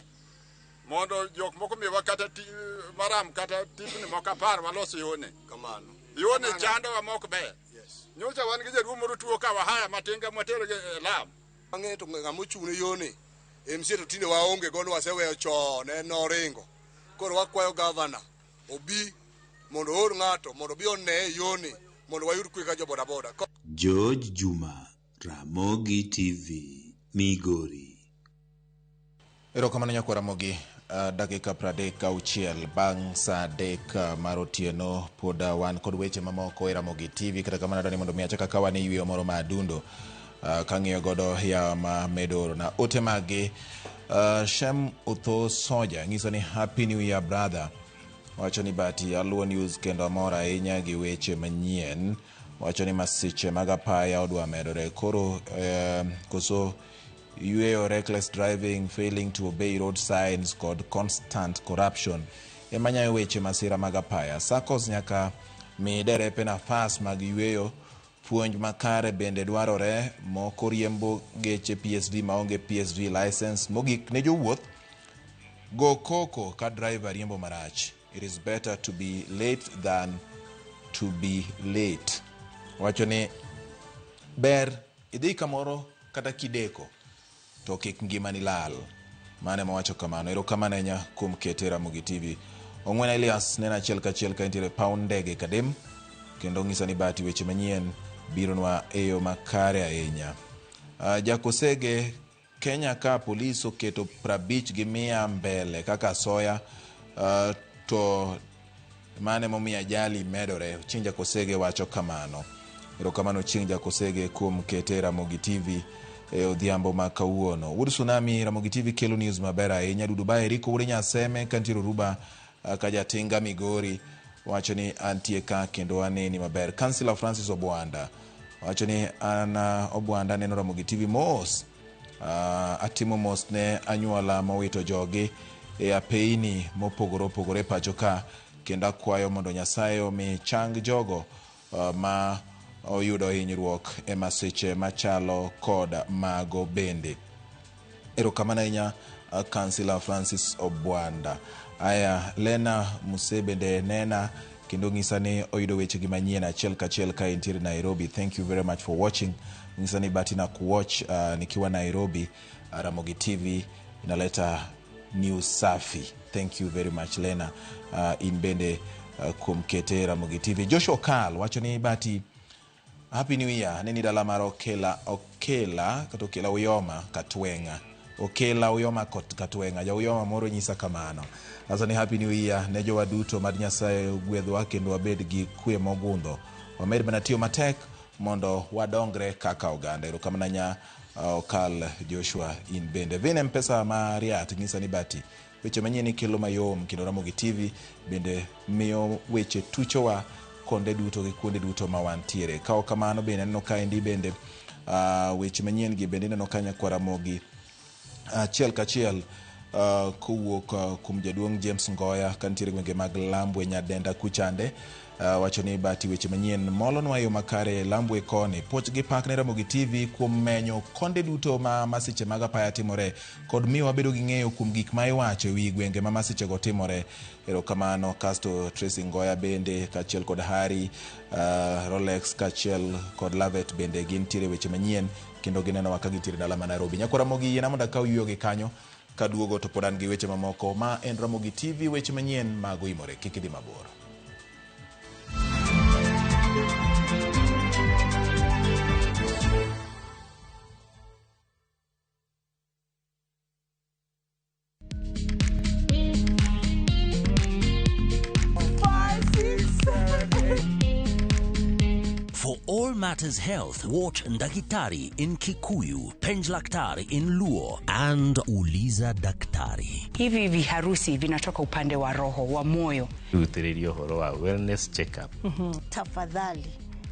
mondo jok moko miwa kata maram kata tipni moko 10 walos yone.
Kamano.
Yone chandowa mok ber. Nyocha wan gi jaduong' moro tuo ka wahaya matinga mwatero gi lam.
Ang'e to ng'ama ochung' ne yone MCA to tinde waonge godo waseweyo chon en noringo. Koro wakwayo gavana obi mondo oor ng'ato mondo obi one yone mondo wayud kwe ka jo bodaboda.
George Juma, Ramogi TV, Migori.
Erokamano nyakwar Ramogi. Dakika 36 bang' saa 3 mar otieno pod wan kod weche mamoko e Ramogi TV. Kata kamano adwaro ni mondo mi achak akaw ane yweyo moro ma adundo kang'iyo godo yawa ma medo orona ote maggi. Shem Otho Soja nyiso ni happy new year brother. Wacho ni bati aluwo news kendo amor ahinya gi weche manyien. Wacho ni masiche mag apaya odwa medore koro koso yweyo, reckless driving, failing to obey road signs kod constant corruption ema nyayo weche masira mag apaya. SACCOS nyaka mi derepe nafas mag yweyo. Puonj makare bende dwarore. Moko riembo geche PSV maonge PSV license. Mogik ne jowuoth, go koko ka driver riembo marach. It is better to be late than to be late. Wacho ni ber idhi kamoro kata kideko to kik ngimani lal. Mane mawacho kamano. Erokamano ahinya kuom kete Ramogi TV. Ong'wena Elias neno achiel kachiel ka entiere paw ndege Kadem kendo ng'isa ni bati weche manyien bironwa e yo makare ahinya. Jakosege Kenya ka polis oketo 50 gi 100 mbele kaka soya to mane momiyo ajali medore. Chieng' Jakosege wacho kamano. Erokamano Chieng' Jakosege kuom kete Ramogi TV e odhiambo ma kawuono. Wuod Tsunami, Ramogi TV kelo news maber ahinya. Dudu ba Eriko wuod Nyaseme kantiere Oruba ka Jatinga Migori wacho ni antie ka kendo aneni maber. Councillor Francis Obwanda wacho ni an Obwanda neno Ramogi TV mos. Atimo mos ne anyuola mowito jogi e apeyni mopogore opogore pacho ka kendo akwayo mondo Nyasaye omi chang jogo ma oyudo hinyruok e masiche machalo kod mago bende. Erokamano ahinya Councillor Francis Obwanda. Aya, Lena Muse bende nena kendo ng'isa ni oyudo weche gi manyien achiel kachiel ka entiere Nairobi. Thank you very much for watching. Ng'isa ni bahati na kuwatch nikiwa Nairobi. Ramogi TV inaleta news safi. Thank you very much Lena. In bende kuom kete Ramogi TV. Joshua Okal wacho ni bahati Happy New Year. Neni dala mar Okela Okela kata Okela Uyoma Katwenga. Okela Uyoma Katwenga. Ja Uyoma moro nyisa kamano. Sasa ni Happy New Year ne jowa duto mad Nyasaye ogwedhwa kendo wabed gi kwe mogundho. Wamed mana tiyo matek mondo wadongre kaka oganda. Erokamano nya Okal Joshua in bende. Vin M-Pesa ma Riat nyisa ni bati weche manyien ikelo mayom kendo Ramogi TV bende miyo weche tuchowa konde duto gi kuonde duto ma wantiere. Ka ok kamano bende aneno kaendi bende weche manyien gi bende ineno ka nyakwar Ramogi achiel kachiel kowuok kuom jaduong' James Ngoya kantiere gwenge mag Lambwe Nyadenda kuchande wacho ni bati weche manyien molonwa yo makare Lambwe koni. Puoch gi pak ne Ramogi TV kuom menyo konde duto ma masiche mag apaya timore kod miyo wabedo gi ng'eyo kuom gik ma iwacho e wi gwenge ma masichego timore. Erokamano. Kasto Tracy Ngoya bende kaachiel kod Harry, Rolex kaachiel kod Lavet bende gintiere weche manyien kendo ginenowa ka gintiere dala ma Nairobi. Nyakwar Ramogi yiena mondo akaw yueyo gi kanyo kaduogo to pod an gi weche mamoko. Ma en Ramogi TV, weche manyien mag oimore. Kik idhi mabor.
For all matters health, watch Ndakitari in Kikuyu, Penj Laktari in Luo, and Uliza Daktari.
Hivi viharusi vinatoka upande wa roho wa moyo.
Rutĩrĩria ũhoro wa wellness check-up.
Tafadhali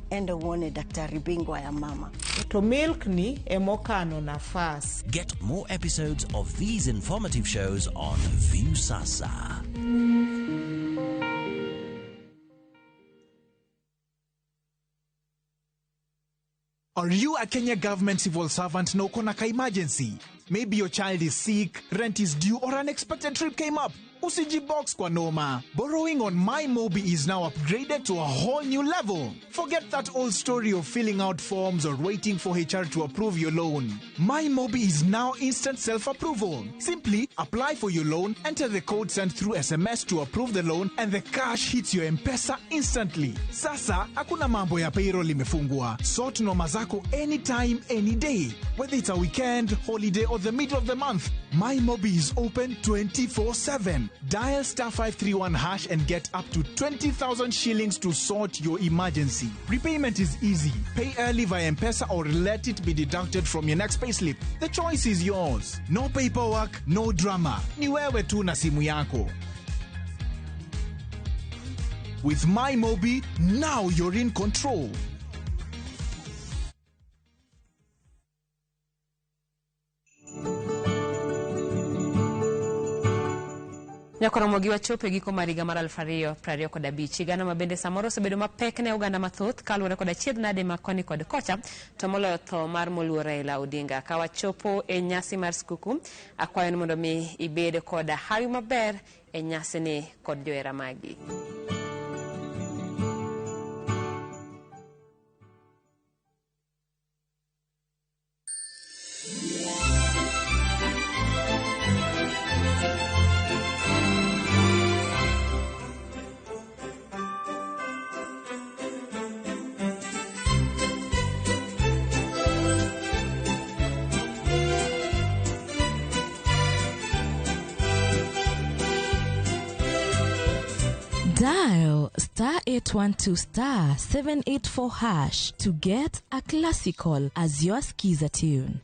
enda uone daktari bingwa ya mama.
To milk ni emokano nafas.
Get more episodes of these informative shows on Viusasa.
Are you a Kenya government civil servant na uko na ka emergency? Maybe your child is sick, rent is due, or unexpected trip came up. Usijibox kwa noma. Borrowing on MyMobi is now upgraded to a whole new level. Forget that old story of filling out forms or waiting for HR to approve your loan. MyMobi is now instant self-approval. Simply apply for your loan, enter the code sent through SMS to approve the loan, and the cash hits your M-Pesa instantly. Sasa, hakuna mambo ya payroll imefungwa. Sort noma zako anytime, any day. Whether it's a weekend, holiday, or the middle of the month, MyMobi is open 24/7. Dial star 531 hash and get up to 20,000 shillings to sort your emergency. Repayment is easy. Pay early via M-Pesa or let it be deducted from your next payslip. The choice is yours. No paperwork, no drama. Ni wewe tu na simu yako. With MyMobi, now you're in control.
Nyakoromogi wachopo e giko mar higa mar 2025 higano ma bende samoro osebedo mapek ne oganda mathoth kaluwore kod achiedh nade ma koni kod kocha to moloyo tho mar moluor Raila Odinga. Ka wachopo e nyasi mar skuku, akwayo ni mondo mi ibed kod hawi maber e nyasini kod johera magi.
Dial star 812 star 784 hash to get a classical as your skiza tune.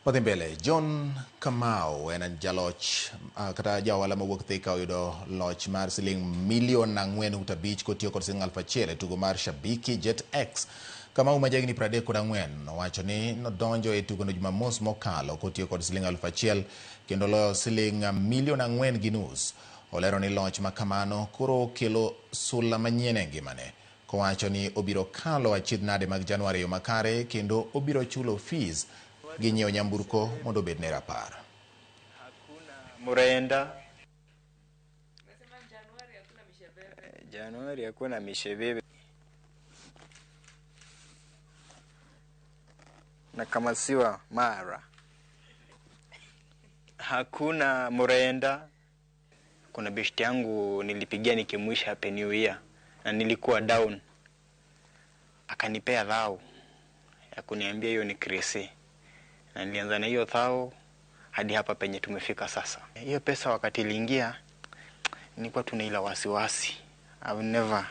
Wadhi mbele, John Kamau en jaloch kata jaohala mawuok Thika oyudo loch mar siling milion 4.5 kotiyo kod siling 1,000 e tugo mar Shabiki Jet X. Kamau ma jahigni 34 nowacho ni nodonjo e tugono Jumamos mokalo kotiyo kod siling 1,000 kendo loyo siling milion 4.5. Olero ni loch ma kamano koro kelo sula manyien e ngimane, kowacho ni obiro kalo achiedh nade mag Januari e yo makare kendo obiro chulo fees gi nyiewo nyamburko mondo obedne rapar.
Murenda. Januari hakuna mishebebe. Na kama siwa mara. Hakuna murenda. Kuna beshte yangu nilipigia nikimwisha Happy New Year na nilikuwa down. Akanipea dhao ya kuniambia hiyo ni krisi. Na nilianza na hiyo thao hadi hapa penye tumefika sasa. Hiyo pesa wakati iliingia nilikuwa tuna ila wasiwasi. I've never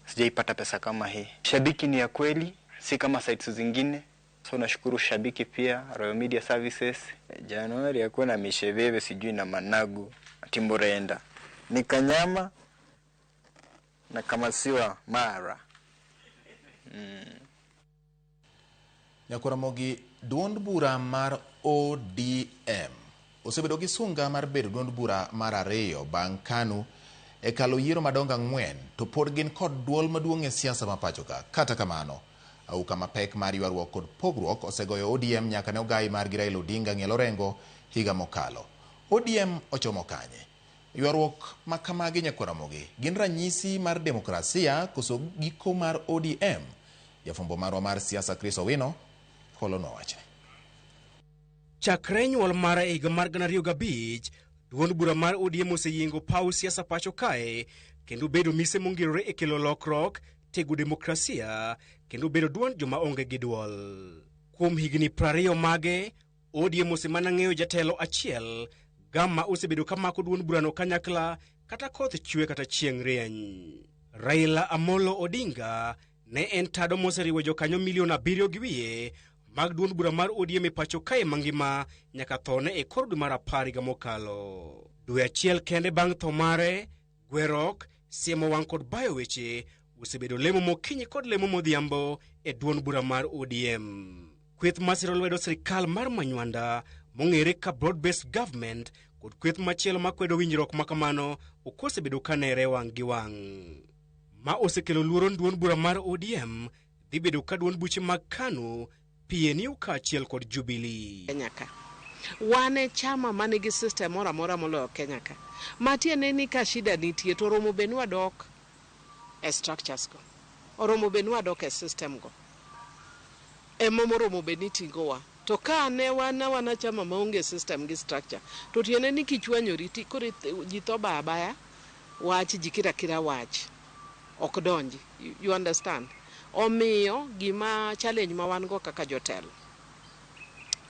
sijaipata pesa kama hii. Shabiki ni ya kweli, si kama sites zingine. So nashukuru Shabiki pia, Royal Media Services. Januari hakuwa na mishebebe sijui na managu, timburenda. Ni kanyama na kama siwa mara.
Nyakoramogi, duond bura mar ODM osebedo gi sunga mar bedo duond bura mar ariyo bang' KANU e kalo yiero madongo 4 to pod gin kod duol maduong' e siasa ma pacho ka. Kata kamano, auka mapek mar ywaruok kod pogruok osegoyo ODM nyaka ne ogai margi Raila Odinga ng'ielo Orengo higa mokalo. ODM ochomo kanye? Ywaruok ma kamagi Nyakoramogi gin ranyisi mar demokrasia koso giko mar ODM? Jafwambo marwa mar siasa Chris Owino kolonwa wachni.
Chakre nyuol mare e higa mar 2005, duond bura mar ODM oseyiengo paw siasa pacho kae kendo bedo mise mongirore e kelo lokruok, tego demokrasia kendo bedo duond joma onge gi duol. Kuom higni 20 mage, ODM osemana ng'eyo jatelo achiel Gama osebedo ka mako duond burano kanyakla kata koth chwe kata chieng' rieny. Raila Amolo Odinga ne en tado moseriwo jokanyo milion 7.5 mag duond bura mar ODM e pacho kae mangima nyaka thone e kor dwe mar 10 higa mokalo. Dwe achiel kende bang' tho mare, gwerok, siemo wang' kod bayo weche osebedo lemo mokinyi kod lemo modhiambo e duond bura mar ODM. Kweth masiro lwedo sirikal mar Manywanda mong'ere ka Broad Based Government kod kweth machielo makwedo winjruok makamano ok osebedo kanere wang' gi wang'. Ma osekelo luoro ni duond bura mar ODM dhi bedo ka duond buche mag KANU, PNU kaachiel kod Jubilee.
Kenya ka. Wan e chama manigi system moro amora moloyo Kenya ka. Matiende ni ka shida nitie to oromo bed ni wadok e structures go. Oromo bed ni wadok e system go. Ema moromo bed ni tingowa. To ka ne wan awana chama maonge system gi structure, to tiende ni kichwanyori ti koro ji tho baya baya wach, ji kira kira wach. Ok donji. You understand? Omiyo gima challenge ma wan go kaka jotelo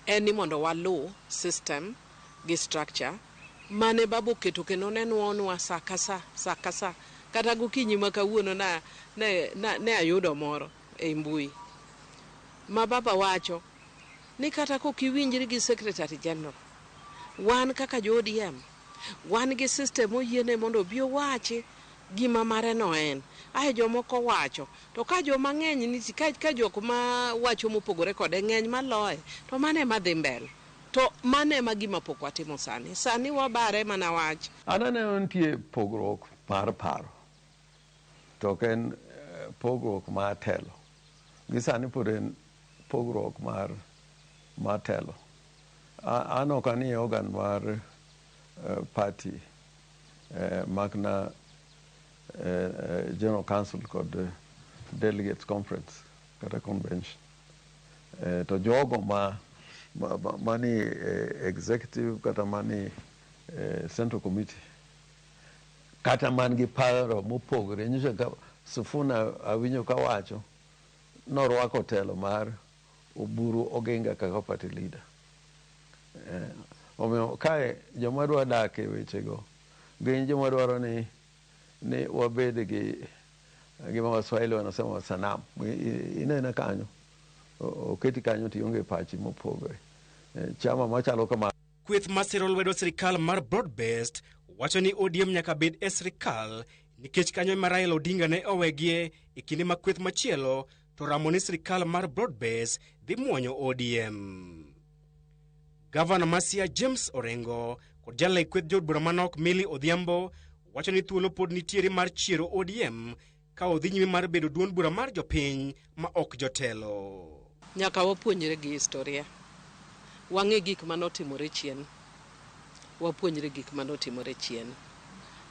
en ni mondo waluw system gi structure mane baba oketo kendo ne nuonwa sa ka sa, sa ka sa. Kata gokinyi ma kawuono na, ne, na, ne ayudo moro e mbui ma baba wacho ni kata kok iwinjri gi Secretary General, wan kaka jo ODM wan gi system moyiene mondo obi owachi gima mare no en. Ae jomoko wacho, to ka joma ng'eny nitie, ka jok ma wacho mopogore kode ng'eny maloye, to mano ema dhi mbele. To mano ema gima pok watimo sani. Sani wabare mana wach.
An aneno nitie pogruok mar paro, to ok en pogruok mar telo. Gi sani pod en pogruok mar telo. An ok anie organ mar party makna General Council kod Delegates Conference kata convention. To jogo mani executive kata mani Central Committee kata man gi paro mopogore nyiso ka Sifuna awinjo kawacho norwako telo mar Oburu Oginga kaka party leader. Omiyo kae joma dwa dak e wechego gin joma dwaro ni wabed gi gima Waswahili wanasema sanamu. Inene kanyo oketi kanyo to ionge pachi mopogore. Chama machalo kama.
Kweth masiro lwedo sirikal mar Broad Based wacho ni ODM nyaka bed e sirikal nikech kanyo ema Raila Odinga ne owegie e kinde ma kweth machielo to ramo ni sirikal mar Broad Based dhi muonyo ODM. Gavana ma Siaya James Orengo kod jalay kweth jood bura manok Millie Odhiambo wacho ni thuolo pod nitiere mar chiero ODM ka odhi nyime mar bedo duond bura mar jopiny ma ok jotelo.
Nyaka wapuonjre gi historia. Wang'e gik manotimore chien. Wapuonjre gik manotimore chien.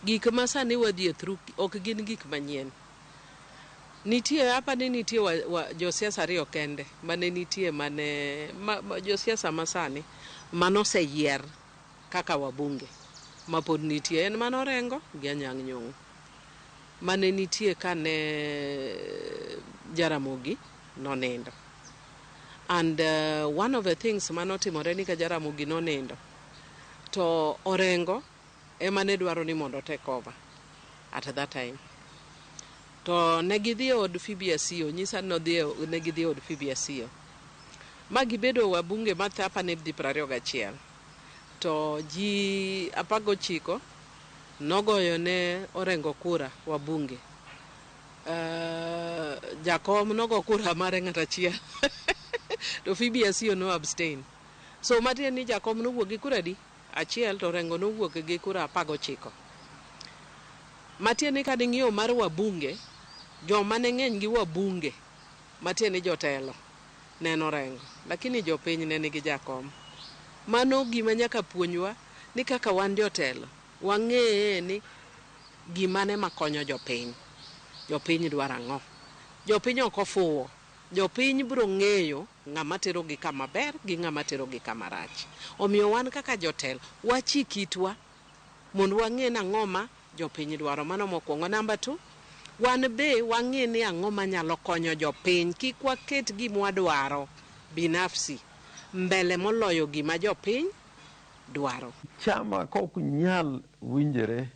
Gik ma sani wadhi e through ok gin gik manyien. Nitie apa ni nitie josiasa ariyo kende mane nitie mane josiasa masani manoseyier kaka wabunge ma pod nitie en mano Orengo gi Anyang' Nyong'o. Mane nitie kane Jaramogi nonindo. And one of the things manotimore ni ka Jaramogi nonindo to Orengo ema ne dwaro ni mondo take over at that time. To ne gidhi e od Phoebe Asiyo, nyisa ni ne gidhi e od Phoebe Asiyo. Ma gibedo wabunge mathe apa ne dhi 21. To ji 19 nogoyo ne Orengo kura wabunge. Jakom nogo kura mare ng'at achiel. To Phoebe Asiyo no abstain. So matiende ni jakom nowuok gi kura adi? Achiel to Orengo nowuok gi kura 19. Matiende ni kaning'iyo mar wabunge, joma ne ng'eny gi wabunge, matiende ni jotelo, ne en Orengo. Lakini jopiny ne nigi jakom. Mano gima nyaka puonjwa ni kaka wan jotelo, wang'eye ni gimane makonyo jopiny. Jopiny dwaro ang'o? Jopiny ok ofuwo. Jopiny biro ng'eyo ng'ama terogi kama ber gi ng'ama terogi kama rach. Omiyo wan kaka jotelo, wachik itwa mondo wang'e ni ang'o ma jopiny dwaro. Mano mokwongo. Namba 2, wan be wang'e ni ang'o manyalo konyo jopiny. Kik waket gima wadwaro binafsi. mbele moloyo gima jopiny dwaro.
Chama ka ok nyal winjore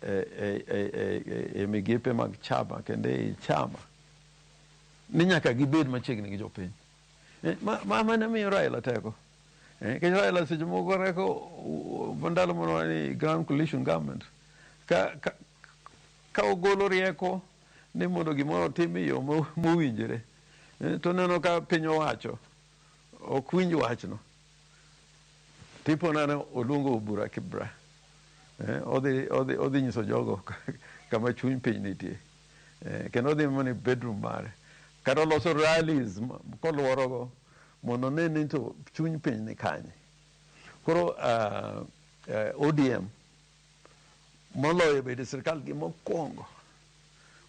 e migepe mag chama kendo ei chama ni nyaka gibed machiegni gi jopiny. Mano miyo Raila teko. Nikech Raila seche moko reko ndalo moro ni Grand Coalition Government ka ogolo rieko ni mondo gimoro otim e yo mowinjore to neno ka piny owacho ok winj wachno. Tipo nane oluongo bura Kibra. Odhi nyiso jogo kama chuny piny nitie. Kendo odhi mana e bedroom mare. Kata oloso rallies koluorogo mondo one ni to chuny piny ni kanye. Koro ODM moloyo bedo e sirikal gimokwongo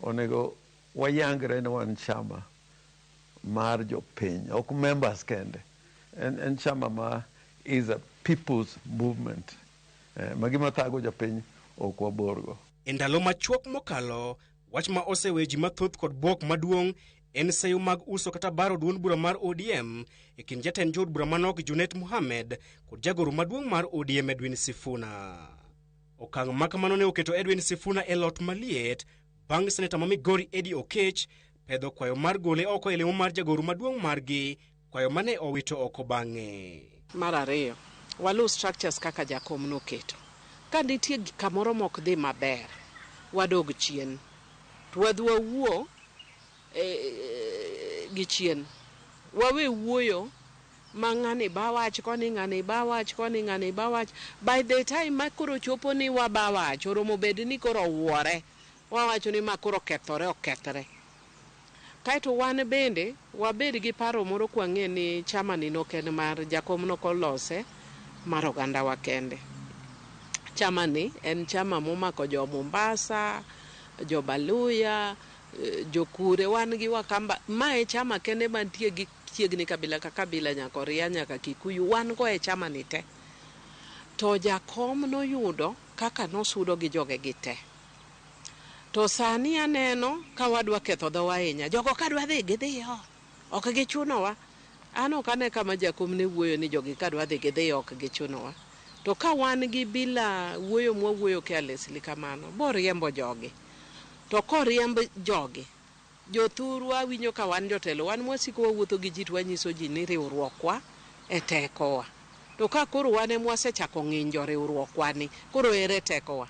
onego wayangre ni wan chama mar jopiny, ok members kende. En chama ma is a people's movement. Ma gima thago jopiny ok waborgo.
E ndalo machuok mokalo, wach ma oseweyo ji mathoth kod bwok maduong' en seyo mag uso kata baro duond bura mar ODM e kind jatend jood bura manok Junet Mohamed kod jagoro maduong' mar ODM Edwin Sifuna. Okang' ma kamano ne oketo Edwin Sifuna e lot maliet bang' seneta ma Migori Eddie Okech pedho kwayo mar gole oko e lemo mar jagoro maduong' margi, kwayo mane owito oko bang'e.
Mar ariyo, waluw structures kaka jakom noketo. Ka nitie kamoro mok dhi maber, wadog chien. To wadhi wawuo gi chien. Wawe wuoyo ma ng'ani ba wach koni, ng'ani ba wach koni, ng'ani ba wach. By the time ma koro chopo ni waba wach, oromo bed ni koro owuore. Wawacho ni ma koro okethore, okethre. Kaeto wan bende wabed gi paro moro kwang'e ni chama ni nok en mar jakom nok olose mar oganda wa kende. Chama ni en chama momako jo Mombasa, jo Baluya, jo Kure, wan gi Wakamba. Mae chama kende mantie gi chiegni kabila ka kabila nyaka Oria nyaka Kikuyu, wan go e chama ni te. To jakom noyudo kaka nosudo gi joge gi te. To sani aneno ka wadwa ketho dhowa ahinya. Jogo ka dwa dhi, gidhiyo. Ok gichunowa. An ok ane kama jakom ne wuoyo ni jogi ka dwa dhi, gidhiyo, ok gichunowa. To ka wan gi bila wuoyo mwawuoyo carelessly kamano, boriembo jogi. To koriemb jogi, jothurwa winjo ka wan jotelo, wan mwasiko wawuotho gi ji to wanyiso ji ni riwruokwa e tekowa. To ka koro wan ema wasechako ng'injo riwruokwa ni, koro ere tekowa?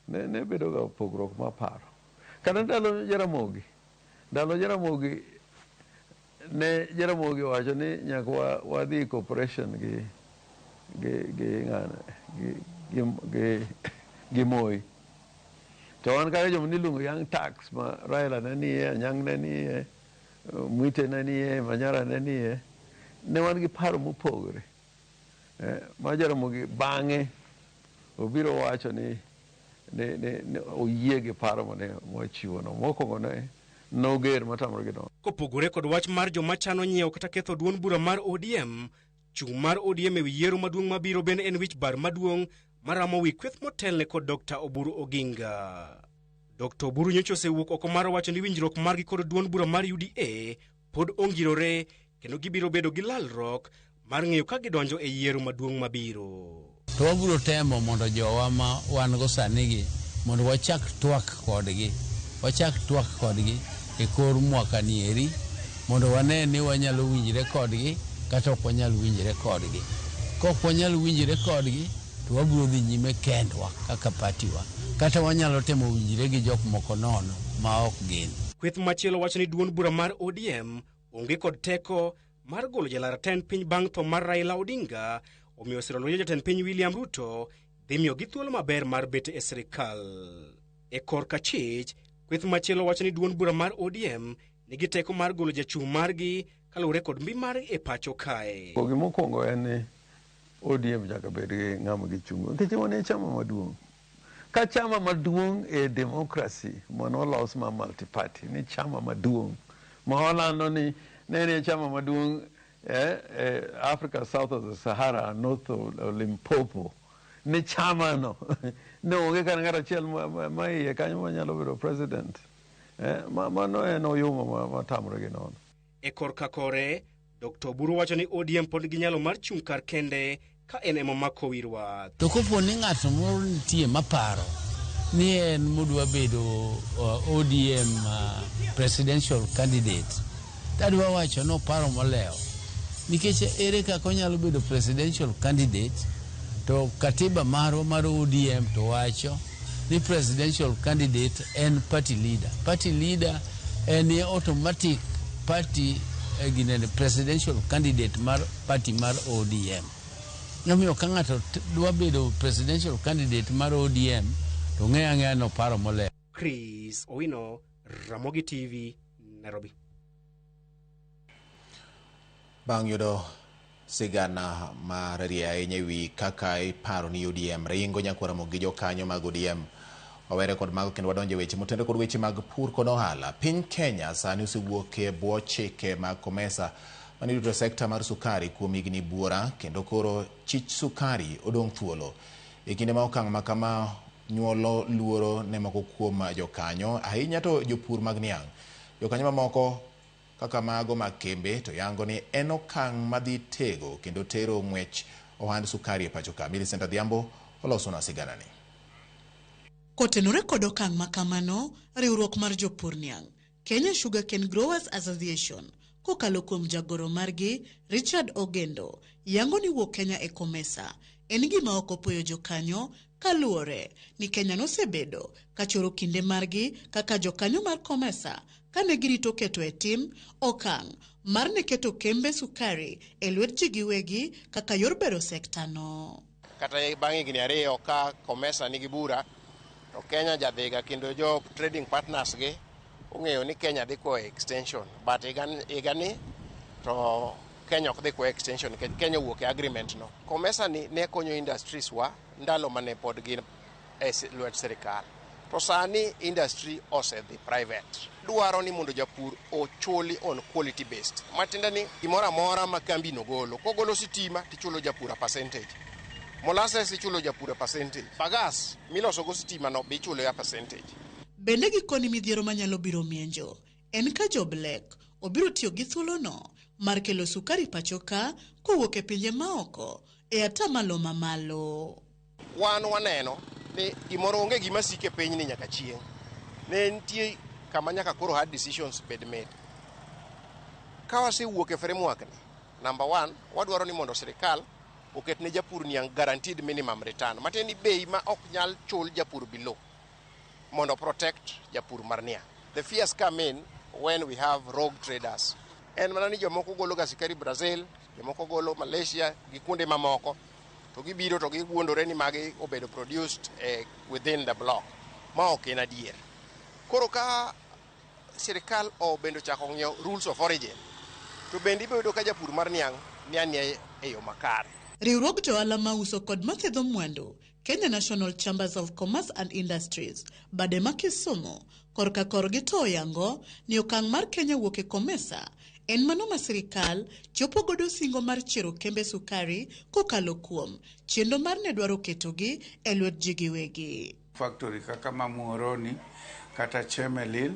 Ne bedo ga pogruok mar paro. Kata ndalo Jaramogi, ndalo Jaramogi ne Jaramogi owacho ni nyaka wadhi cooperation gi ng'ane, gi Moi. To wan kaka joma niluongo Young Turks ma Raila ne nie, Anyang' ne nie, Mwite ne nie, Manyara ne nie, ne wan gi paro mopogore. Ma Jaramogi bang'e obiro wacho ni ne oyie gi paro mane wachiwono. Mokwongo ne noger matamore gi dongo.
Kopogore kod wach mar joma chano nyiewo kata ketho duond bura mar ODM, chung' mar ODM ewi yiero maduong' mabiro bende en wich bar maduong' maramo wi kweth motelne kod Dr. Oburu Oginga. Dr. Oburu nyocha osewuok oko mar wacho ni winjruok margi kod duond bura mar UDA pod ongirore kendo gibiro bedo gi lalruok mar ng'eyo ka gidonjo e yiero maduong' mabiro.
To wabiro temo mondo jowa ma wan go sani gi mondo wachak twak kodgi. Wachak twak kodgi e kor mwaka ni eri mondo wane ni wanyalo winjre kodgi kata ok wanyal winjre kodgi. Kok wanyal winjre kodgi to wabiro dhi nyime kendwa kaka party wa. Kata wanyalo temo winjre gi jok moko nono ma ok gin.
Kweth machielo wacho ni duond bura mar ODM onge kod teko mar golo jalar tend piny bang' tho mar Raila Odinga, omiyo siro lwedo jatend piny William Ruto dhi miyogi thuolo maber mar bet e sirikal. E korka chich, kweth machielo wacho ni duond bura mar ODM nigi teko mar golo jachung' margi kaluwore kod mbi mar e pacho kae.
Gimokwongo en ni ODM nyaka bed gi ng'ama gichung'o. Nikech wan e chama maduong'. Ka chama maduong' e democracy manolos ma multi-party ni chama maduong' ma walando ni ne en chama maduong' Africa south of the Sahara, north of Limpopo, ni chama no ne onge kata ng'ato achiel ma iye kanyo manyalo bedo president. Mano en oyuma matamre gi nono.
E korka kore, Dr. Oburu wacho ni ODM pod nigi nyalo mar chung' kar kende ka en ema omako wi ruath.
To kopo ni ng'ato moro nitie maparo ni en modwa bedo ODM presidential candidate, tadwa wacho noparo molewo. Nikech ere kaka onyalo bedo presidential candidate to katiba marwa mar ODM to wacho ni presidential candidate en party leader. Party leader en automatic party ginene presidential candidate mar party mar ODM. Omiyo ka ng'ato dwa bedo presidential candidate mar ODM to ng'e ang'eya noparo molewo.
Chris Owino, Ramogi TV, Nairobi.
Bang' yudo sigana mar rie ahinya ewi kaka iparo ni ODM ringo nyaka Ramogi gi jokanyo mag ODM. Wawere kod mago kendo wadonjo e weche motenore kod weche mag pur kod ohala. Piny Kenya sani osewuok e bwo chike mag COMESA mane rito sekta mar sukari kuom higni buora kendo koro chich sukari odong' thuolo. E kinde ma okang' ma kama nyuolo luoro ne moko kuom jokanyo, ahinya to jopur mag niang'. Jokanyo mamoko kaka mago mag kembe to yango ni en okang' madhi tego kendo tero ng'wech ohand sukari e pacho ka. Millicent Adhiambo olosonwa siganani.
Kotenore kod okang' ma kamano, riwruok mar jopur niang' Kenya Sugarcane Growers Association kokalo kuom jagoro margi Richard Ogendo yango ni wuok Kenya e COMESA en gima ok opoyo jokanyo kaluwore ni Kenya nosebedo kachoro kinde margi kaka jokanyo mar COMESA kane girito keto e tim okang' mar ne keto kembe sukari e lwet ji giwegi kaka yor bero sekta no.
Kata bang' higni 2 ka COMESA nigi bura to Kenya jadhiga kendo jo trading partners gi ong'eyo ni Kenya dhi kwayo extension, but higani to Kenya ok dhi kwayo extension nikech Kenya owuok e agreement no. COMESA ni ne konyo industries wa ndalo mane pod gin e lwet sirikal. To sani industry osedhi private. Dwaro ni mondo japur ochuli on quality based. Matiende ni gimoro amora ma kambi no golo, kogolo sitima tichulo japur a percentage. Molasses ichulo japur a percentage. Bagas miloso go sitima no be ichulo a percentage.
Bende gikoni midhiero manyalo biro mienjo en ka jo Black obiro tiyo gi thuolono mar kelo sukari pacho ka kowuok e pinje maoko e atamalo mamalo.
Wan waneno ni gimoro onge gima sike piny ni nyaka chieng'. Ne nitie kama nyaka koro hard decisions bed made. Ka wasewuok e framework ni, number 1, wadwaro ni mondo sirikal oket ne japur niang' guaranteed minimum return. Matiende ni bei ma ok nyal chul japur below mondo protect japur mar niang'. The fears come in when we have rogue traders. En mana ni jomoko golo ga sukari Brazil, jomoko golo Malaysia gi kuonde mamoko, to gibiro to giwuondore ni magi obedo produced within the block. Ma ok en adier. Koro ka sirikal obendo chako ng'iyo rules of origin, to bende ibiro yudo ka japur mar niang' ni anie e yo makare.
Riwruog johala mauso kod mathedho mwandu Kenya National Chambers of Commerce and Industries bade ma Kisumu korka korgi to oyango ni okang' mar Kenya wuok e COMESA en mano ma sirikal chopo godo singo mar chiero kembe sukari kokalo kuom chenro mar ne dwaro ketogi e lwet ji giwegi.
Factory kaka ma Muhoroni kata Chemelil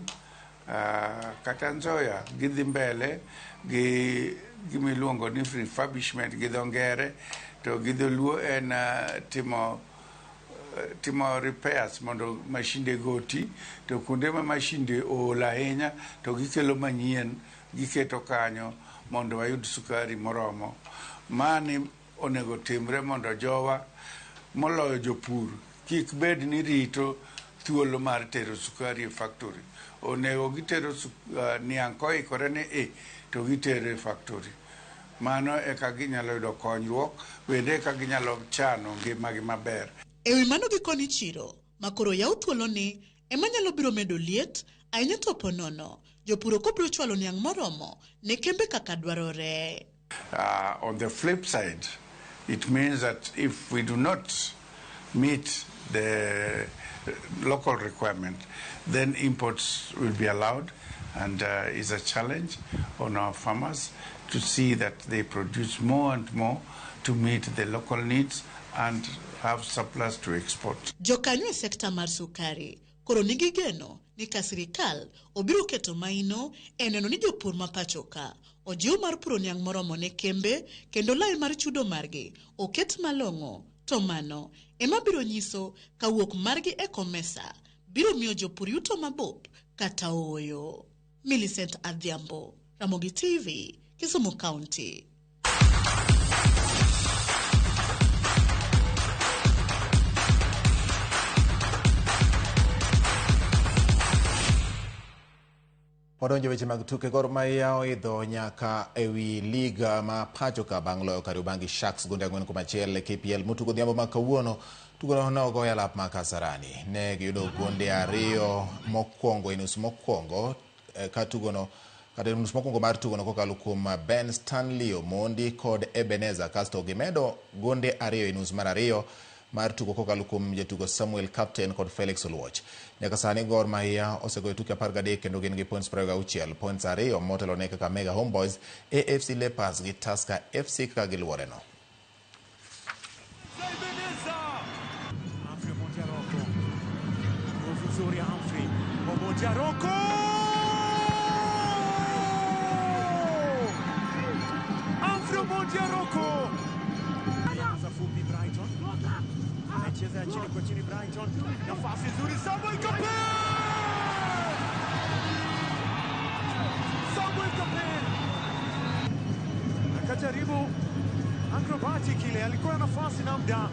kata Nzoia gidhi mbele gi gima iluongo ni refurbishment gi dho ngere to gi dholuo en timo repairs mondo mashinde go oti, to kuonde ma mashinde ool ahinya to gikelo manyien giketo kanyo mondo wayud sukari moromo. Mani onego timre mondo jowa moloyo jopur kik bed ni rito thuolo mar tero sukari e factory. Onego gitero niang' koikore ni to gitero e factory. Mano eka ginyalo yudo konyruok, bende eka ginyalo chano ngimagi maber.
Ewi mano gikoni chiro makoro yaw thuolo ni ema nyalo biro medo liet ahinya to ponono jopur ok obiro chwalo niang' moromo ne kembe kaka dwarore.
On the flip side, it means that if we do not meet the local requirement, then imports will be allowed, and is a challenge on our farmers to see that they produce more and more to meet the local needs and have surplus to export.
Jokanyo e sekta mar sukari koro nigi geno ni ka sirikal obiro keto maino e neno ni jopur ma pacho ka ojiw mar puro niang' moromo ne kembe kendo lai mar chudo margi oket malong'o to mano ema biro nyiso ka wuok margi e COMESA biro miyo jopur yuto mabup kata ooyo. Millicent Adhiambo, Ramogi TV, Kisumu County.
Wadonjo weche mag tuke. Gor Mahia oidho nyaka ewi lig ma pacho ka bang' loyo Kariobangi Sharks gonde 4-1 e KPL motugo odhiambo ma kawuono. Tugono ne ogo e alap ma Kasarani. Ne giyudo gonde 2 mokwongo e nus mokwongo ka tugono kata nus mokwongo mar tugono kokalo kuom Ben Stanley Omondi kod Ebenezer, kasto gimedo gonde 2 e nus mar 2 mar tugo kokalo kuom jatugo Samuel Captain kod Felix Oluoch. Nyaka sani Gor Mahia osegoyo tuke 13 kendo gin gi points 26, points 2 motelo ne Kakamega Homeboys, AFC Leopards gi Tusker FC kaka giluoreno.
Anacheza chini kwa chini Brighton, nafasi nzuri Samuel Kapel! Samuel Kapel akajaribu acrobatic ile, alikuwa na nafasi na muda.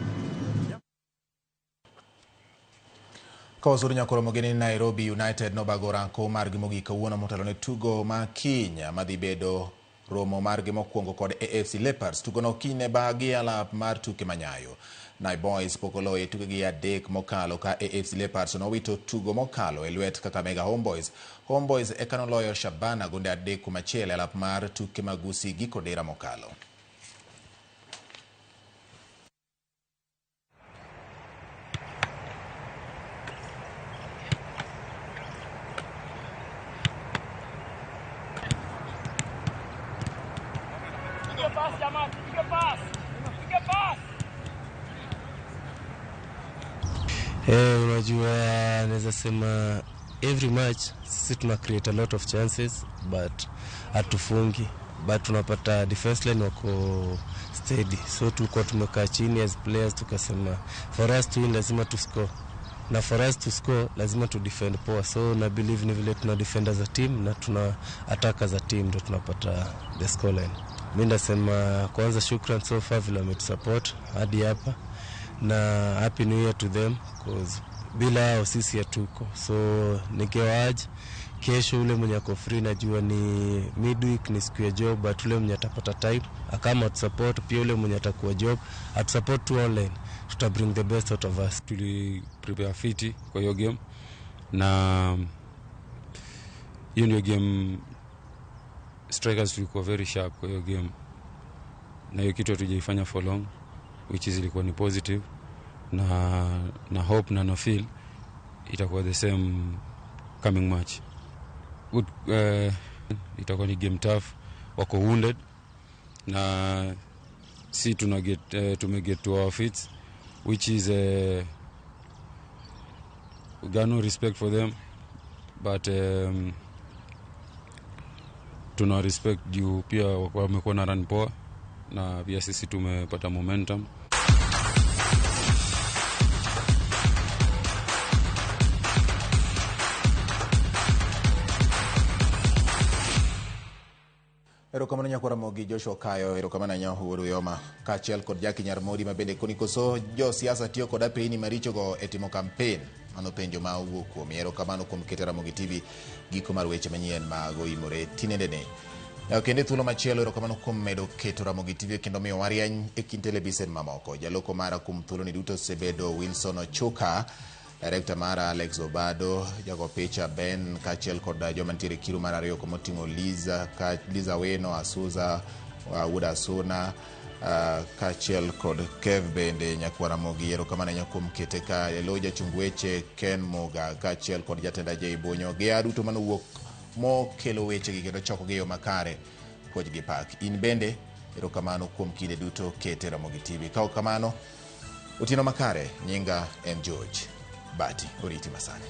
Kawasuru nyakoromo gini Nairobi United nobago ranko margi mogik kawuono motelo ne tugo ma kiny madhi bedo romo margi mokwongo kod AFC Leopards. Tugono kiny ne bagi alap mar tuke manyayo. Nai Boys pok oloyo e tukegi 3 mokalo ka AFC Leopards nowito tugo mokalo e lwet Kakamega Homeboys. Homeboys eka noloyo Shabana gonde 3-1 e alap mar tuke mag Gusii giko dera mokalo.
Unajua naweza sema every match sisi tuna create a lot of chances but hatufungi, but tunapata defense line wako steady, so tulikuwa tumekaa chini as players tukasema for us to win lazima to score, na for us to score lazima to defend poa, so na believe ni vile tuna defend as a team na tuna attack as a team ndo tunapata the scoreline. Mimi ndasema kwanza shukran so far vile wametusupport hadi hapa, na happy new year to them cause bila hao sisi hatuko, so ningewaaj kesho ule mwenye ako free, najua ni midweek ni siku ya job, but ule mwenye atapata time akama atusupport, pia ule mwenye atakuwa job atusupport tu online, tuta bring the best out of us.
Tuli prepare fiti kwa hiyo game, na hiyo ndio game strikers tulikuwa very sharp kwa hiyo game, na hiyo kitu hatujaifanya for long, which is ilikuwa ni positive, na hope na no feel itakuwa the same coming match. Good, itakuwa ni game tough, wako wounded na si tuna get tume get to our feet, which is we got no respect for them, but tuna respect juu pia wamekuwa na run poa na pia sisi tumepata momentum.
Erokamano nyako Ramogi Joshua Kayo, erokamano ahinya Uhuru Yoma, kaachiel kod Jackie Nyarmodi ma bende koni koso josiasa tiyo kod apeyni marichogo e timo kampen. Mano penjo ma owuok kuomi. Erokamano kuom keto Ramogi TV giko mar weche manyien mag oimore tinendene. Kendo e thuolo machielo, erokamano kuom medo keto Ramogi TV kendo miyo warieny e kind televisen mamoko. Jaloko mara kuom thuoloni duto osebedo Wilson Ochuka, director mara Alex Obado, jago picha Ben, kaachiel kod joma nitiere kiru mar 2 kumoting'o Liza Weno, Asuza, Wuod Asuna, kaachiel kod Kev bende nyakwar Ramogi. Erokamano ahinya kuom kete ka elo jachung weche Ken Muga, kaachiel kod jatenda Jay Bonyo gi a duto manowuok mokelo wechegi kendo chokogi e yo makare, puonj gi pak. In bende erokamano kuom kinde duto kete Ramogi TV. Ka ok kamano, otieno makare, nyinga en George Bati. Oriti masani.